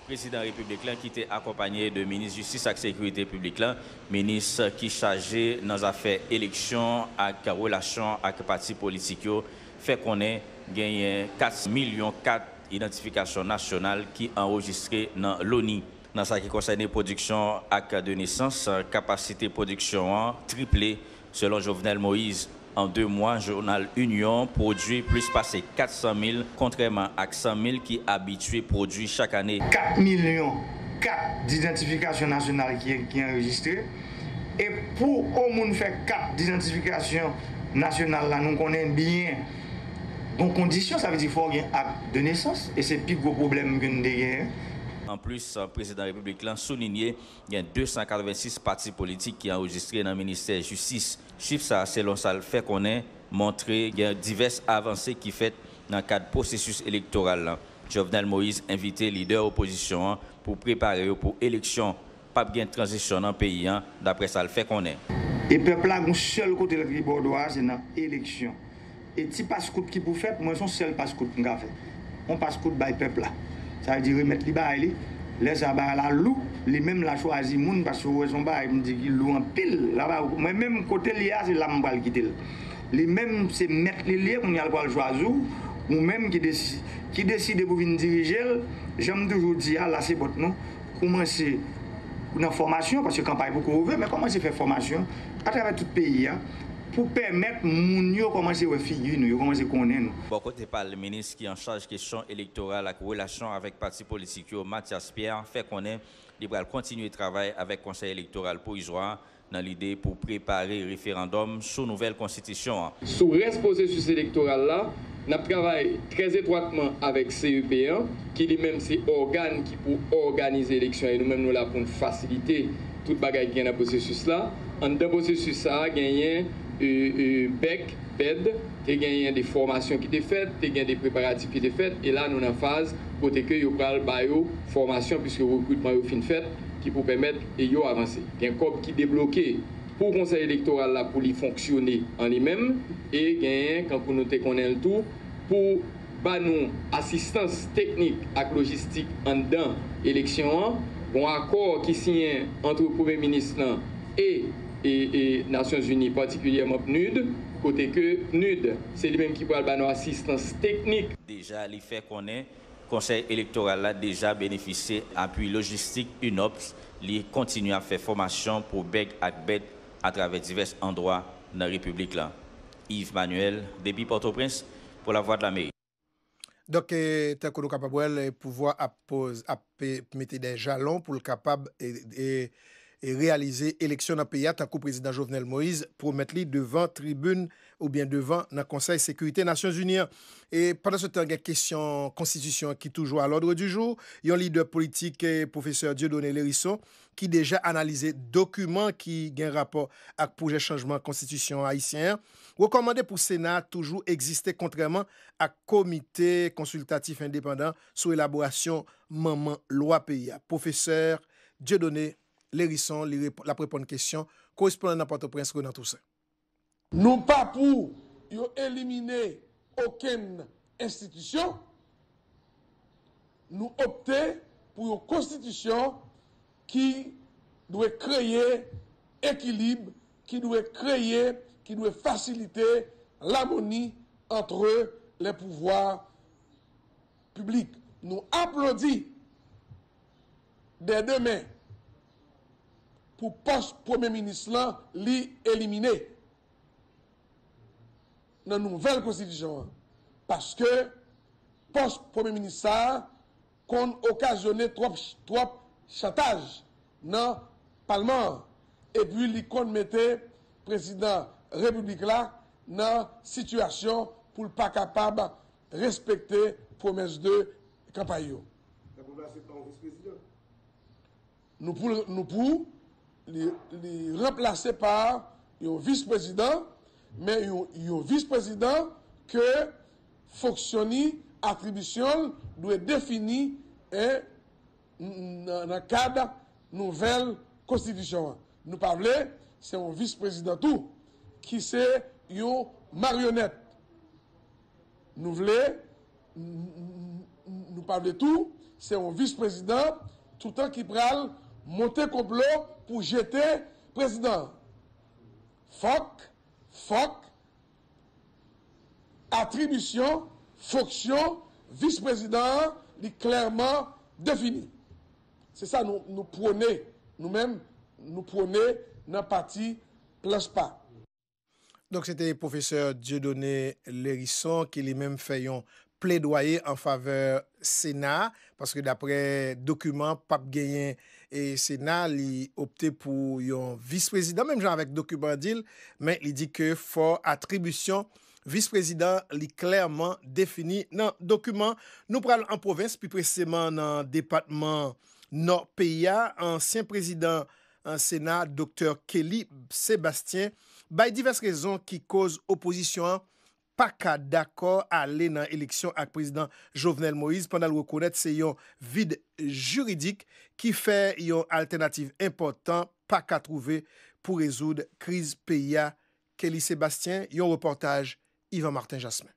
Prezidan Repiblik la ki te akonpaye de minis jistis ak sekirite piblik la, minis ki chaje nan zafè eleksyon ak relasyon ak pati politik yo, fè konnen genyen kat milyon kat idantifikasyon nasyonal ki anrejistre nan loni. Nan sa ki konsène pwodiksyon ak de nesans, kapasite pwodiksyon an triple, selon Jovenel Moïse. An de mwa, jounal Union pwodui plis pase kat san mil, kontrèman ak san mil ki abitye pwodui chak ane. Kat milyon kat didantifikasyon nasyonal ki, ki anrejistre. E pou yon moun fè kat didantifikasyon nasyonal la, nou konnen byen gon kondisyon, sa vle di fò w gen ak de nesans, e se pi gwo pwoblèm ke n te genyen. Anplis, prezidan repiblik lan soulinye gen de san katrevensis pati politik ki anrejistre nan ministè jistis. Chif sa a, selon sa l fè konnen, montre gen divès avanse ki fèt nan kad pwosesis elektoral lan. Jovenel Moïse envite lidè opozisyon an pou prepare yo pou eleksyon. P ap gen tranzisyon nan peyi a, daprè sa l fè konnen. E pèp la, gon sèl kote l ki bòdò a, se nan eleksyon. E ti paskout ki pou fèt, mwen se yon sèl paskout m ka fè. Yon paskout bay pèp la. Sa vle di remèt li bagay li. Lè sa bagay la lou, li menm l a chwazi moun, paske ou wè se yon bagay m di ki lou anpil. L a ba, mwen menm kote l ye a, se la m pral kite l. Li menm se mèt li l ye, kounye a l pral chwazi w. Ou menm ki desi, ki deside pou vin dirije l, jan m toujou di a, lase bòt nou, kòmanse nan fòmasyon, paske kanpay poko rive, men kòmanse fè fòmasyon atravè tout peyi a pou pèmèt moun yo kòmanse wè figi nou, yo kòmanse konnen nou. Bò kote pa l, minis ki an chaj kesyon elektoral ak relasyon avèk pati politik yo, Mathias Pierre, fè konnen li pral kontinye travay avèk Konsèy Elektoral Pwovizwa a nan lide pou prepare referandòm sou nouvèl konstitisyon an. Sou rès pwosesis elektoral la, n ap travay trè etwatman avèk C E P an, ki li menm se ògàn ki pou òganize eleksyon an, e nou menm nou la pou n fasilite tout bagay ki gen nan pwosesis la. Anndan pwosesis sa a, genyen, e, e, bèk, bèd, te genyen de fòmasyon ki te fèt, te gen de preparatif ki te fèt, e la nou nan faz kote ke yo pral ba yo fòmasyon, piske rekritman yo fin fèt, ki pou pèmèt, e, yo avanse. Gen kòb ki debloke pou Konsèy Elektoral la pou li fonksyone an li menm, e genyen, kankou nou te konnen l tou, pou ba nou asistans teknik ak lojistik anndan eleksyon an, gon akò ki siyen ant Premye Minis lan e, e, e Nasyonzini, patikilyèman PNUD, kote ke PNUD, se li menm ki pral ba nou asistans teknik. Deja, li fè konnen Konsèy Elektoral la deja benefisye apui lojistik UNOPS, li kontinye ap fè fòmasyon pou bèk ak bèd atravè divès andwa nan repiblik la. Yves Manuel, depi Pòtoprens, pou Lavwadlamerik. Donk, eh, tankou nou kapab wè l, eh, pouvwa ap poz, ap, eh, mete de jalon pou l kapab, eh, eh, eh, reyalize eleksyon nan peyi a, tankou prezidan Jovenel Moïse pwomèt li devan tribin oubyen devan nan Konsèy Sekirite Nasyonzini an. E pandansetan, gen kesyon konstitisyon an ki toujou a l'ordre du jour. Yon lidè politik, eh, pwofesè Dieudonné Lherisson, ki deja analize dokiman ki gen rapò ak pwojè chanjman konstitisyon ayisyen an, rekòmande pou Sena a toujou egziste kontrèman ak Komite Konsiltatif Endepandan sou elaborasyon manman lwa peyi a. Pwofesè Dieudonné Lherisson, li rep-, l ap reponn kesyon korespondan nan Pòtoprens, Renan Toussaint. Nou pa pou yo elimine okenn enstitisyon. Nou opte pou yon konstitisyon ki dwe kreye ekilib, ki dwe kreye, ki dwe fasilite lamoni antre les pouvoirs publics. Nou aplodi dè demen pou pòs premye minis lan li elimine nan nouvèl konstitisyon an. Paske pòs premye minis sa a konn okazyone twòp, twòp chantaj. nan palman an, epi li konn mete prezidan repiblik la nan sitiyasyon pou l pa kapab respekte pwomès de kanpay yo. L ap ranplase pa yon vis prezidan. Nou pou, nou pou li, li ranplase pa yon vis prezidan, men yon, yon vis prezidan ke fonksyon ni, atribisyon l dwe defini, en, nan, nan kad nouvèl konstitisyon an. Nou pa vle, se yon vis prezidan tou, ki se yon maryonèt. Nou vle, nou pa vle tou, se yon vis prezidan toutan ki pral monte konplo pou jete prezidan an. Fòk, fòk atribisyon, fonksyon vis prezidan an li klèman defini. Se sa nou, nou pwone, nou menm, nou pwone nan pati Planch Pa. Donk, se te pwofesè Dieudonné Lherisson ki li menm fè yon pledwaye an favè Sena a, paske daprè dokiman p ap genyen e Sena, li opte pou yon vis prezidan, menm jan avèk dokiman an di l, men li di ke fò atribisyon vis prezidan li klèman defini nan dokiman. Nou pral an pwovens, pi presizeman nan depatman Nò peyi a, ansyen prezidan Sena, Doktè Kelly Sébastien, bay divès rezon ki koz opozisyon an pa ka dakò ale nan eleksyon ak Prezidan Jovenel Moïse pandan l rekonèt se yon vid jiridik ki fè yon altènativ enpòtan pa ka twouve pou rezoud kriz peyi a. Kelly Sébastien, yon repòtaj Yvan Martin Jasmin.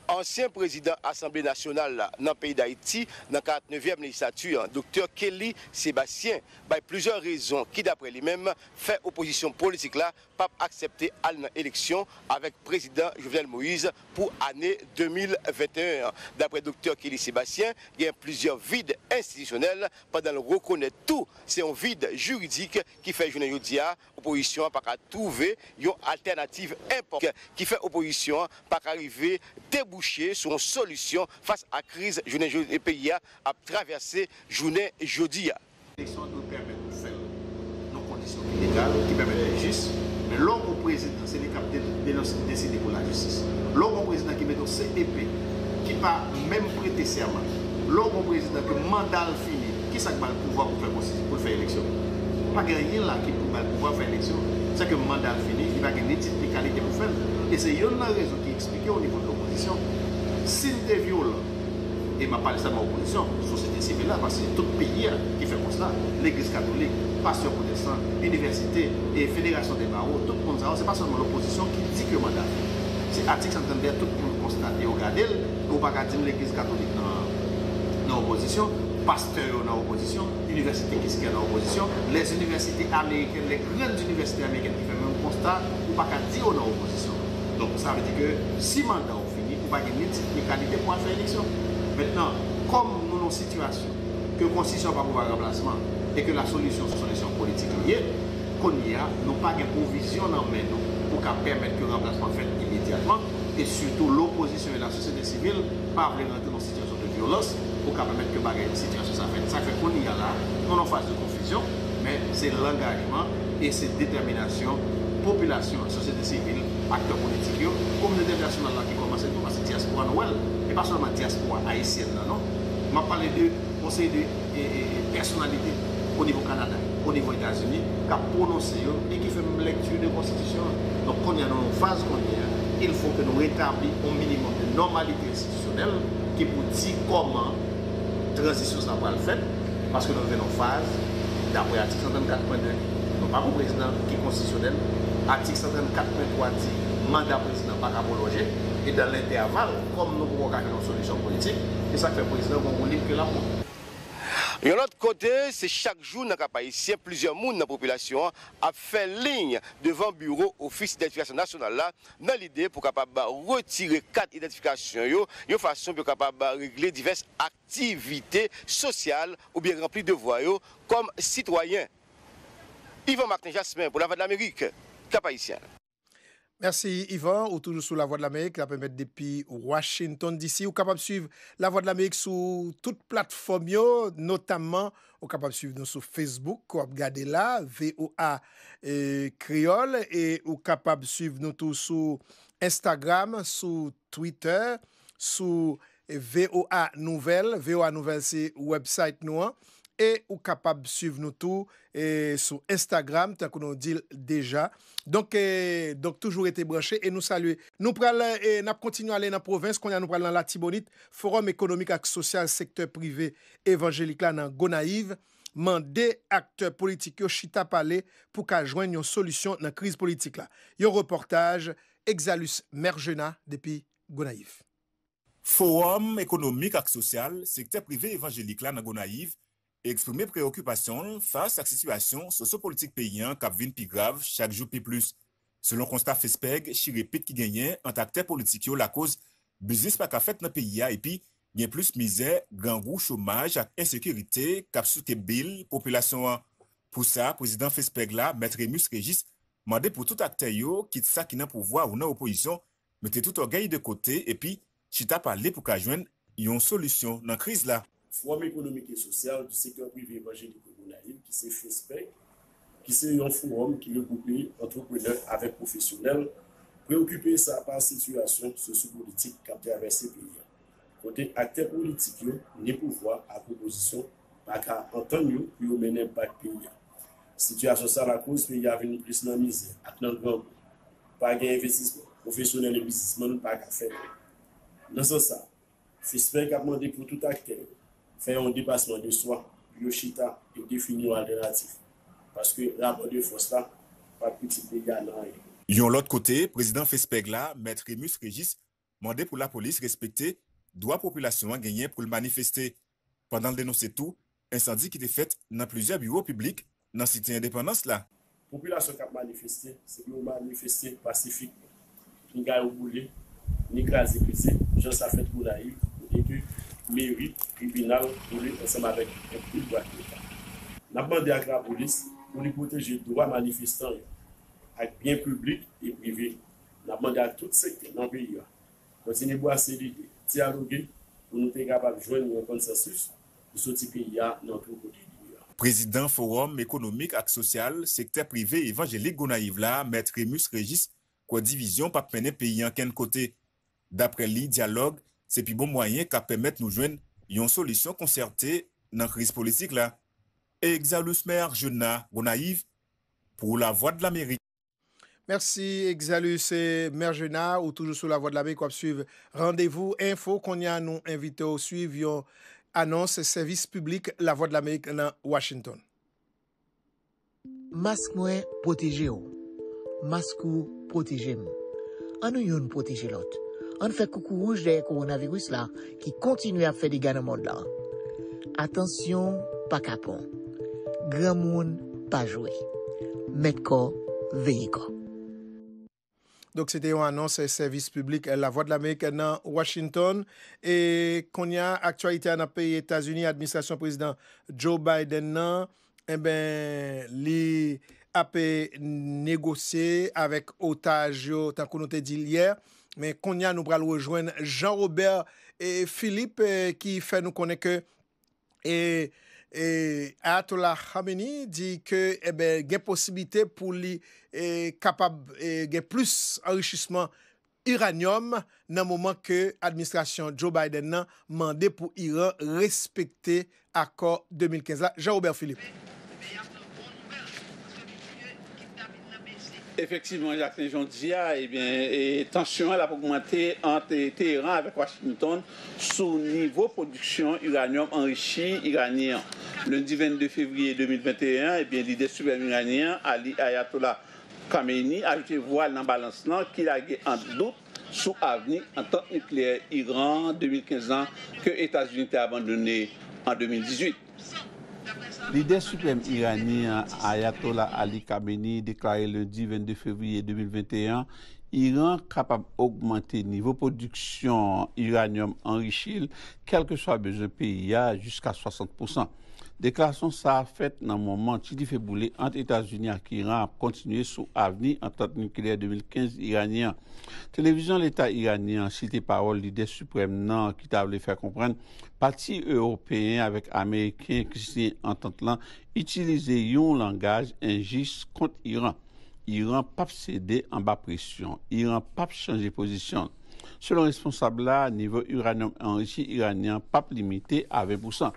Ansyen prezidan Asanble Nasyonal la nan peyi Dayiti nan karant nevyèm lejislati an, Doktè Kelly Sébastien, bay plizyè rezon ki, daprè li menm, fè opozisyon politik la p ap aksepte al nan eleksyon avèk Prezidan Jovenel Moïse pou ane de mil venteyen an. Daprè Doktè Kelly Sébastien, gen plizyè vid enstitisyonèl pandan l rekonèt tou se yon vid jiridik ki fè jounen jodi a opozisyon an pa ka twouve yon altènativ enpòtan ki fè opozisyon an pa ka rive debouche sou yon solisyon fas a kriz jounen jodi peyi a ap travèse jounen jodi a. Eleksyon an dwe pèmèt nou fè l nan kondisyon ki legal, ki pèmèt li jis. Men lè w gen yon prezidan, se li k ap de- denonse, deside pou lajistis. Lè w gen yon prezidan ki mete yon C P P, ki pa menm prete sèman. Lè w gen yon prezidan ke manda l fini, kisa k ba l pouvwa pou fè konstitisyon, pou l fè eleksyon? Pa gen anyen la ki pou ba l pouvwa fè eleksyon. Sèke manda l fini, li pa gen ni tit ni kalite pou fè l. E se youn nan rezon ki eksplike o nivo de lopozisyon. Si n te vyolan, e m ap pale sèlman opozisyon, sosyete sivil la, paske se tout peyi a ki fè konsta, legliz katolik, pastè pwotestan, inivèsite, e federasyon de bawo, tout moun sa yo, se pa sèlman lopozisyon ki di ke manda fini. Se atik san trannde a, tout moun konstate yo gade l, e w pa ka di m legliz katolik nan, nan opozisyon, pastè yo nan opozisyon, inivèsite Kiskeya nan opozisyon, les universités américaines, les grandes universités américaines ki fè menm konsta, ou pa ka di yo nan opozisyon. Donk, sa vle di ke si manda w fini, ou pa gen ni tit ni kalite pou al fè eleksyon. Mentnan, kòm nou nan yon sitiyasyon ke konstitisyon an pa prevwa ranplasman e ke la solisyon se yon solisyon politik li ye, kounye a, nou pa gen pwovizyon nan men nou pou ka pèmèt ke ranplasman fèt imedyatman, e sitou lopozisyon e lasosyete sivil pa vle rantre nan yon sitiyasyon de vyolans pou ka pèmèt ke bagay, sitiyasyon sa fèt. Sa fè kounye a la, nou nan yon faz de konfizyon, men se langajman e se detèminasyon popilasyon an, sosyete sivil, aktè politik yo, kominote entènasyonal la ki kòmanse tou, paske dyaspora nou wè l, e pa sèlman dyaspora ayisyèn nan non. M ap pale de yon seri de e, e, e, pèsonalite o nivo Kanada, o nivo Etazini, k ap pwononse yo e ki fè menm lèkti de konstitisyon an. Donk, kounye a, nou nan yon faz kounye a, il faut que nou retabli yon minimòm de nòmalite enstitisyonèl ki pou di kòman tranzisyon sa pral fèt, paske nou rive nan yon faz, daprè atik san trannkat pwen de, nou pa gon prezidan ki konstitisyonèl, atik san trannkat pwen twa di manda prezidan pa ka pwolonje, e dan lentèval, kòm nou poko ka jwenn yon solisyon politik, se sa k fè prezidan gon woulib ke l ap pran. Yon lòt kote, se chak jou nan Kap Ayisyen, plizyè moun nan popilasyon an ap fè liy devan biwo Ofis Idantifikasyon Nasyonal la nan lide pou kapab retire kat idantifikasyon yo, yon fason pou yo kapab regle divès aktivite sosyal oubyen ranpli devwa yo kòm sitwayen. Yvan Martin Jasmin pou Lavwadlamerik, Kap Ayisyen. Mèsi, Ivan. Ou toujou sou Lavwadlamerik, la pèmèt depi Washington D C. Ou kapab swiv Lavwadlamerik sou tout platfòm yo, notamman ou kapab swiv nou sou Facebook, w ap gade la, V O A, eh, Kreyòl, e ou kapab swiv nou tou sou Instagram, sou Twitter, sou, eh, V O A Nouvèl. V O A Nouvèl se website nou an. E ou kapab swiv nou tou, eh, sou Instagram, tankou nou di l deja. Donk, eh, donk toujou rete branche e nou salye. Nou pral, eh, n ap kontinye ale nan pwovens, kounye a nou pral nan Latibonit. Fowòm Ekonomik ak Sosyal Sektè Prive Evanjelik la nan Gonayiv mande aktè politik yo chita pale pou ka jwenn yon solisyon nan kriz politik la. Yon repòtaj Exalus Mergena depi Gonayiv. Fowòm Ekonomik ak Sosyal Sektè Prive Evanjelik la nan Gonayiv eksprime preyokipasyon l fas ak sitiyasyon sosyopolitik peyi an k ap vin pi grav chak jou pi plis. Selon konsta Fespeg, chire pit ki genyen ant aktè politik yo lakoz biznis pa ka fèt nan peyi a epi gen plis mizè, grangou, chomaj ak ensekirite k ap souke bil popilasyon an. Pou sa, prezidan Fespeg la, Mèt Remus Régis, mande pou tout aktè yo, kit sa ki nan pouvwa ou nan opozisyon, mete tout ògèy de kote epi chita pale pou ka jwenn yon solisyon nan kriz la. Fowòm Ekonomik e Sosyal du Sektè Prive Evanjelik Gonayiv, ki se Fespeg, ki se yon fowòm ki regwoupe antreprenè avèk pwofesyonèl, preyokipe sa pa sitiyasyon sosyopolitik k ap travèse peyi a, kote aktè politik yo, ni pouvwa ak opozisyon, pa ka antann yo pou yo mennen bak peyi a. Sitiyasyon sa lakoz peyi a vin plis nan mizè ak nan grangou. Pa gen envestisman, pwofesyonèl e biznismann pa ka fè. Nan sans sa, Fespeg ap mande pou tout aktè yo fè yon depasman de swa pou yo chita e defini yon altènatif, paske rapò de fòs la p ap itil peyi a nan anyen. Yon lòt kote, prezidan Fespeg la, Mèt Remus Régis, mande pou lapolis respekte dwa popilasyon an genyen pou l manifeste, pandan l denonse tou ensandi ki te fèt nan plizyè biwo piblik nan Site Endepandans la. Popilasyon k ap manifeste, se pou yo manifeste pasifikman. Ni kay yo boule, ni kraze brize, jan sa fèt Gonayiv, kote ke meri, tribinal boule ansanm avèk anpil bwa ki eta. N ap mande ak lapolis pou li pwoteje dwa manifestan yo ak byen piblik e prive. N ap mande ak tout sektè nan peyi a kontinye bwase lide, dyaloge pou nou te kapab jwenn yon konsansis pou soti peyi a nan twou kote li ye a. Prezidan Fowòm Ekonomik ak Sosyal Sektè Prive Evanjelik Gonayiv la, Mèt Remus Régis, kwè divizyon p ap mennen peyi a kenn kote. Daprè li, dyalòg se pi bon mwayen k ap pèmèt nou jwenn yon solisyon konsète nan kriz politik la. Exalus Mergena, Gonayiv, pou Lavwadlamerik. Mèsi, Exalus, eh, Mergena, ou toujou sou Lavwadlamerik, w ap swiv Randevou Enfo. Kounye a, nou envite w swiv yon anons sèvis piblik Lavwadlamerik nan Washington. Mask mwen pwoteje w. Mask ou pwoteje m. Ann nou youn pwoteje lòt. Ann fè koukou wouj dèyè kowonaviris la ki kontinye ap fè dega nan mond lan. Atansyon pa kapon. Granmoun pa jwe. Mèt kò, veye kò. Donk, se te yon anons, eh, sèvis piblik, eh, Lavwadlamerik nan Washington. E kounye a, aktyalite a nan peyi Etazini, administrasyon prezidan Joe Biden nan, enben, li ap, eh, negosye avèk otaj yo, tankou nou te di l yè. Men kounye a, nou pral rejwenn Jean Robert, eh, Philippe, eh, ki fè nou konnen ke e, e Ayatollah Khamenei di ke, enben, gen posiblite pou li, e, kapab, e, gen plis anrichisman iranyòm nan moman ke administrasyon Joe Biden nan mande pou Iran respekte akò de mil kenz la. Jean Robert Philippe. Efektivman, Jacqueline, jan w di a, ebyen, e, tansyon an l ap ogmante ant, e, Teheran avèk Washington sou nivo pwodiksyon iranyòm anrichi iranyen an. Lendi vennde fevriye de mil venteyen an, ebyen, lidè siprèm iranyen an, Ali Ayatollah Khamenei, ajoute vwa l nan balans lan ki lage an dout sou avni antant nikleyè Iran de mil kenz lan ke Etazini te abandone an de mil dizuit. Lidè siprèm iranyen an, Ayatollah Ali Khamenei, deklare lendi vennde fevriye de mil venteyen an, Iran kapab ogmante nivo pwodiksyon iranyòm anrichi l, kèlkeswa bezwen peyi a, jiska swasant pousan. Deklarasyon sa a fèt nan moman ti dife boule ant Etazini ak Iran ap kontinye sou avni antant nikleyè de mil kenz iranyen an. Televizyon Leta iranyen an site pawòl lidè siprèm nan ki ta vle fè konprann pati ewopeyen avèk ameriken ki siyen antant lan itilize yon langaj enjis kont Iran. Iran p ap sede anba presyon. Iran p ap chanje pozisyon l. Selon responsab la, nivo iranyòm anrichi iranyen an p ap limite a ven pousan.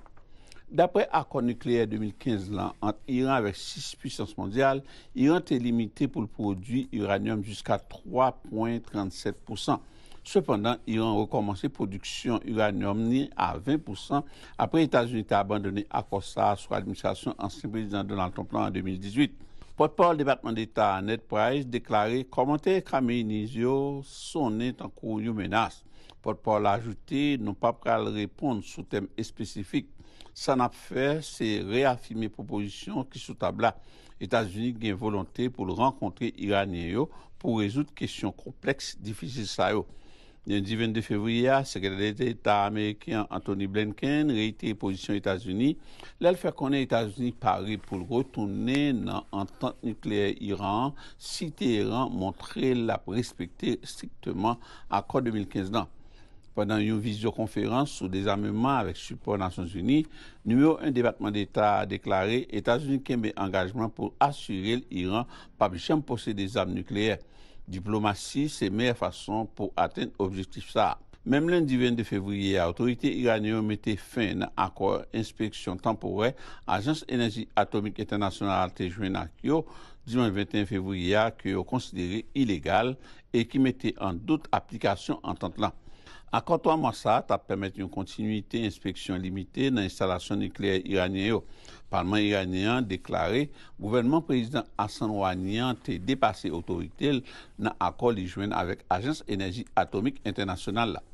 Dapre akò nikleyè de mil kenz lan ant Iran avèk sis pisans mondyal, Iran te limite pou l pwodui iranyòm jiska twa pwen trannsèt pousan. Sepandan, Iran rekòmanse pwodiksyon iranyòm ni a ven pousan apre Etazini te abandone akò sa a sou administrasyon ansyen prezidan Donald Trump lan an de mil dizuit. Pòtpawòl Depatman Deta Ned Price deklare kòmantè Khamenei yo sonnen tankou yon menas. Pòtpawòl la ajoute, nou pa pral reponn sou tèm espesifik. Sa n ap fè, se reyafime pwopozisyon ki sou tab la. Etazini gen volonte pou l rankontre iranyen yo pou rezoud kesyon konplèks, difisil sa yo. Lendi vennde fevriye a, Sekretè Deta ameriken an Antony Blinken reitere pozisyon Etazini lè l fè konnen Etazini pare pou l retounen nan antant nikleyè Iran an si Teheran montre l ap respekte estrikteman akò de mil kenz lan. Pandan yon vizyokonferans sou dezameman avèk sipò Nasyonzini, nimewo en Depatman Deta a deklare Etazini kenbe angajman pou asire l Iran p ap janm posede zam nikleyè. Diplomasi se meyè fason pou atenn objektif sa a. Menm lendi vennde fevriye a, otorite iranyen yo mete fen nan akò enspeksyon tanporè Ajans Enèji Atomik Entènasyonal te jwenn ak yo dimanch venteyen fevriye a ke yo konsidere ilegal e ki mete an dout aplikasyon antant lan. Akò twa mwa sa a t ap pèmèt yon kontinwite enspeksyon limite nan enstalasyon nikleyè iranyen yo. Palman iranyen an deklare gouvènman Prezidan Hassan Rouhani an te depase otorite l nan akò li jwenn avèk Ajans Enèji Atomik Entènasyonal la.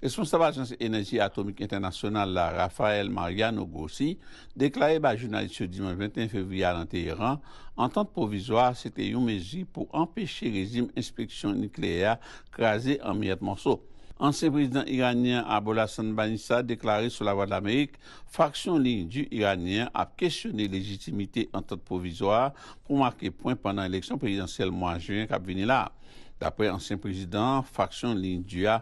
Responsab Ajans Enèji Atomik Entènasyonal la, Rafael Mariano Grossi, deklare bay jounalis yo dimanch venteyen fevriye a nan Teheran, antant pwovizwa a se te yon mezi pou anpeche rejim enspeksyon nikleyè a kraze an miyèt mòso. Ansyen prezidan iranyen Abolhassan Banissa deklare sou Lavwadlamerik, faksyon Liy Di iranyen an ap kesyone lejitimite antant pwovizwa a pou make pwen pandan eleksyon prezidansyèl mwa jen k ap vini la a. Dapre ansyen prezidan an, faksyon Liy Di a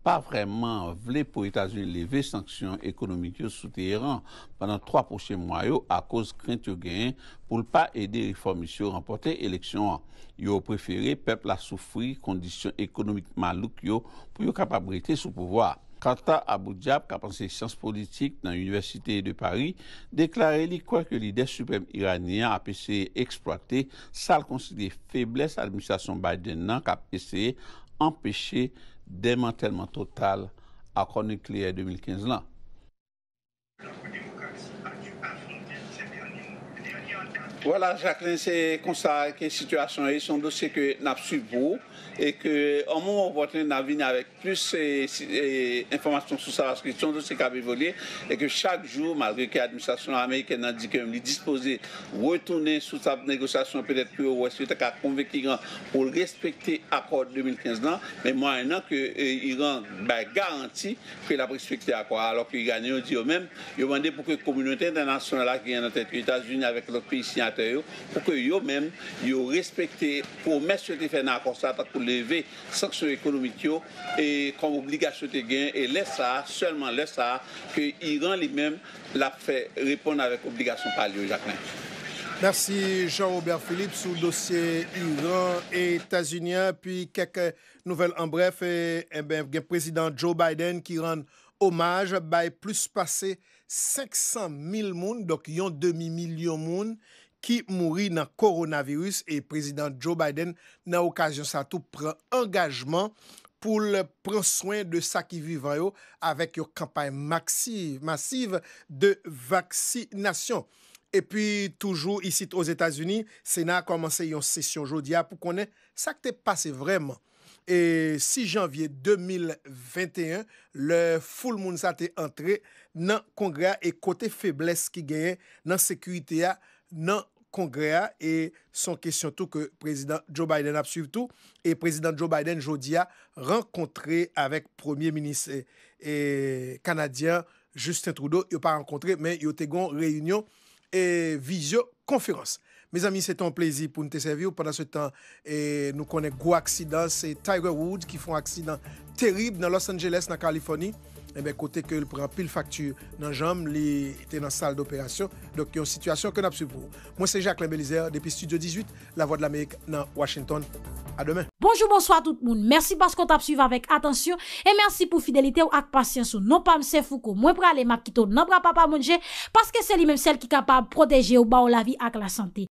pa vrèman vle pou Etazini leve sanksyon ekonomik yo sou Teheran pandan twa pwochen mwa yo akoz krent yo genyen pou l pa ede refòmis yo ranpòte eleksyon an. Yo prefere pèp la soufri kondisyon ekonomik malouk yo pou yo kapab rete sou pouvwa a. Kanta Abou Diab, k ap anseye syans politik nan Inivèsite de Pari, deklare li kwè ke lidè siprèm iranyen an ap eseye eksplwate sa l konsidere feblès administrasyon Biden nan k ap eseye anpeche demantèlman total akò nikleyè de mil kenz lan. Vwala, Jacqueline, se konsa ke sitiyasyon ye. Se yon dosye ke n ap swiv pou ou e ke, an moman opòtèn, n a vini avèk plis, e, si, e, enfòmasyon sou sa, paske se yon dosye k ap evolye e ke chak jou, malgre ke administrasyon amerikèn nan di ke li dispoze retounen sou tab negosyasyon, petèt pou yo wè si yo ta ka konvenk Iran pou l respekte akò de mil kenz lan, men mwayennan ke, e, Iran bay garanti ke l ap respekte akò a, alò ke iranyen yo di yo menm, yo mande pou ke kominote entènasyonal la ki gen nan tèt yo Etazini avèk lòt peyi siyatè yo, pou ke yo menm, yo respekte pwomès yo te fè nan akò sa a, tankou leve sanksyon ekonomik yo, e kòm obligasyon te gen, e lè sa a, sèlman lè sa a, ke Iran li menm, l ap fè reponn avèk obligasyon pa l yo, Jacquelin. Mèsi Jean Robert Philippe sou dosye Iran e Etazini an, epi kèk nouvèl an brèf, e, enben, gen prezidan Joe Biden ki rann omaj bay plis pase senk san mil moun, donk yon demi milyon moun, ki mouri nan kowonaviris, e prezidan Joe Biden, nan okazyon sa tou, pran angajman pou l pran swen de sa ki vivan yo avèk yon kanpay maksiv, masiv de vaksinasyon. Epi, toujou isit Ozetazini, Sena a kòmanse yon sesyon jodi a pou konnen sa k te pase vrèman. E sis janvye de mil venteyen, lè foul moun sa te antre nan Kongrè a e kote feblès ki genyen nan sekirite a nan Kongrè a, e se yon kesyon tou ke Prezidan Joe Biden ap swiv tou, e Prezidan Joe Biden jodi a rankontre avèk Premye Minis, e, e, kanadyen an, Justin Trudeau, yo pa rankontre, men yo te gon reyinyon e vizyo konferans. Mezanmi, se te yon plezi pou n te sèvi w. Pandan se tan, e, nou konnen gwo aksidan, se Tiger Woods ki fè yon aksidan terib nan Los Angeles, nan Kalifòni. Enben, kote ke l pran anpil fakti nan janm, li te nan sal doperasyon. Donk, yon sitiyasyon ke n ap swiv pou ou. Mwen se Jacquelin Belizaire depi Studio dizuit, Lavwadlamerik nan Washington. A demen. Bonjou, bonswa tout moun. Mèsi paske w t ap swiv avèk atansyon e mèsi pou fidelite w ak pasyans ou. Non pa m se Fouco. Mwen prale, m ap kite w nan bra Papa Bondye, paske se li menm sèl ki kapab pwoteje w, ba w lavi ak lasante.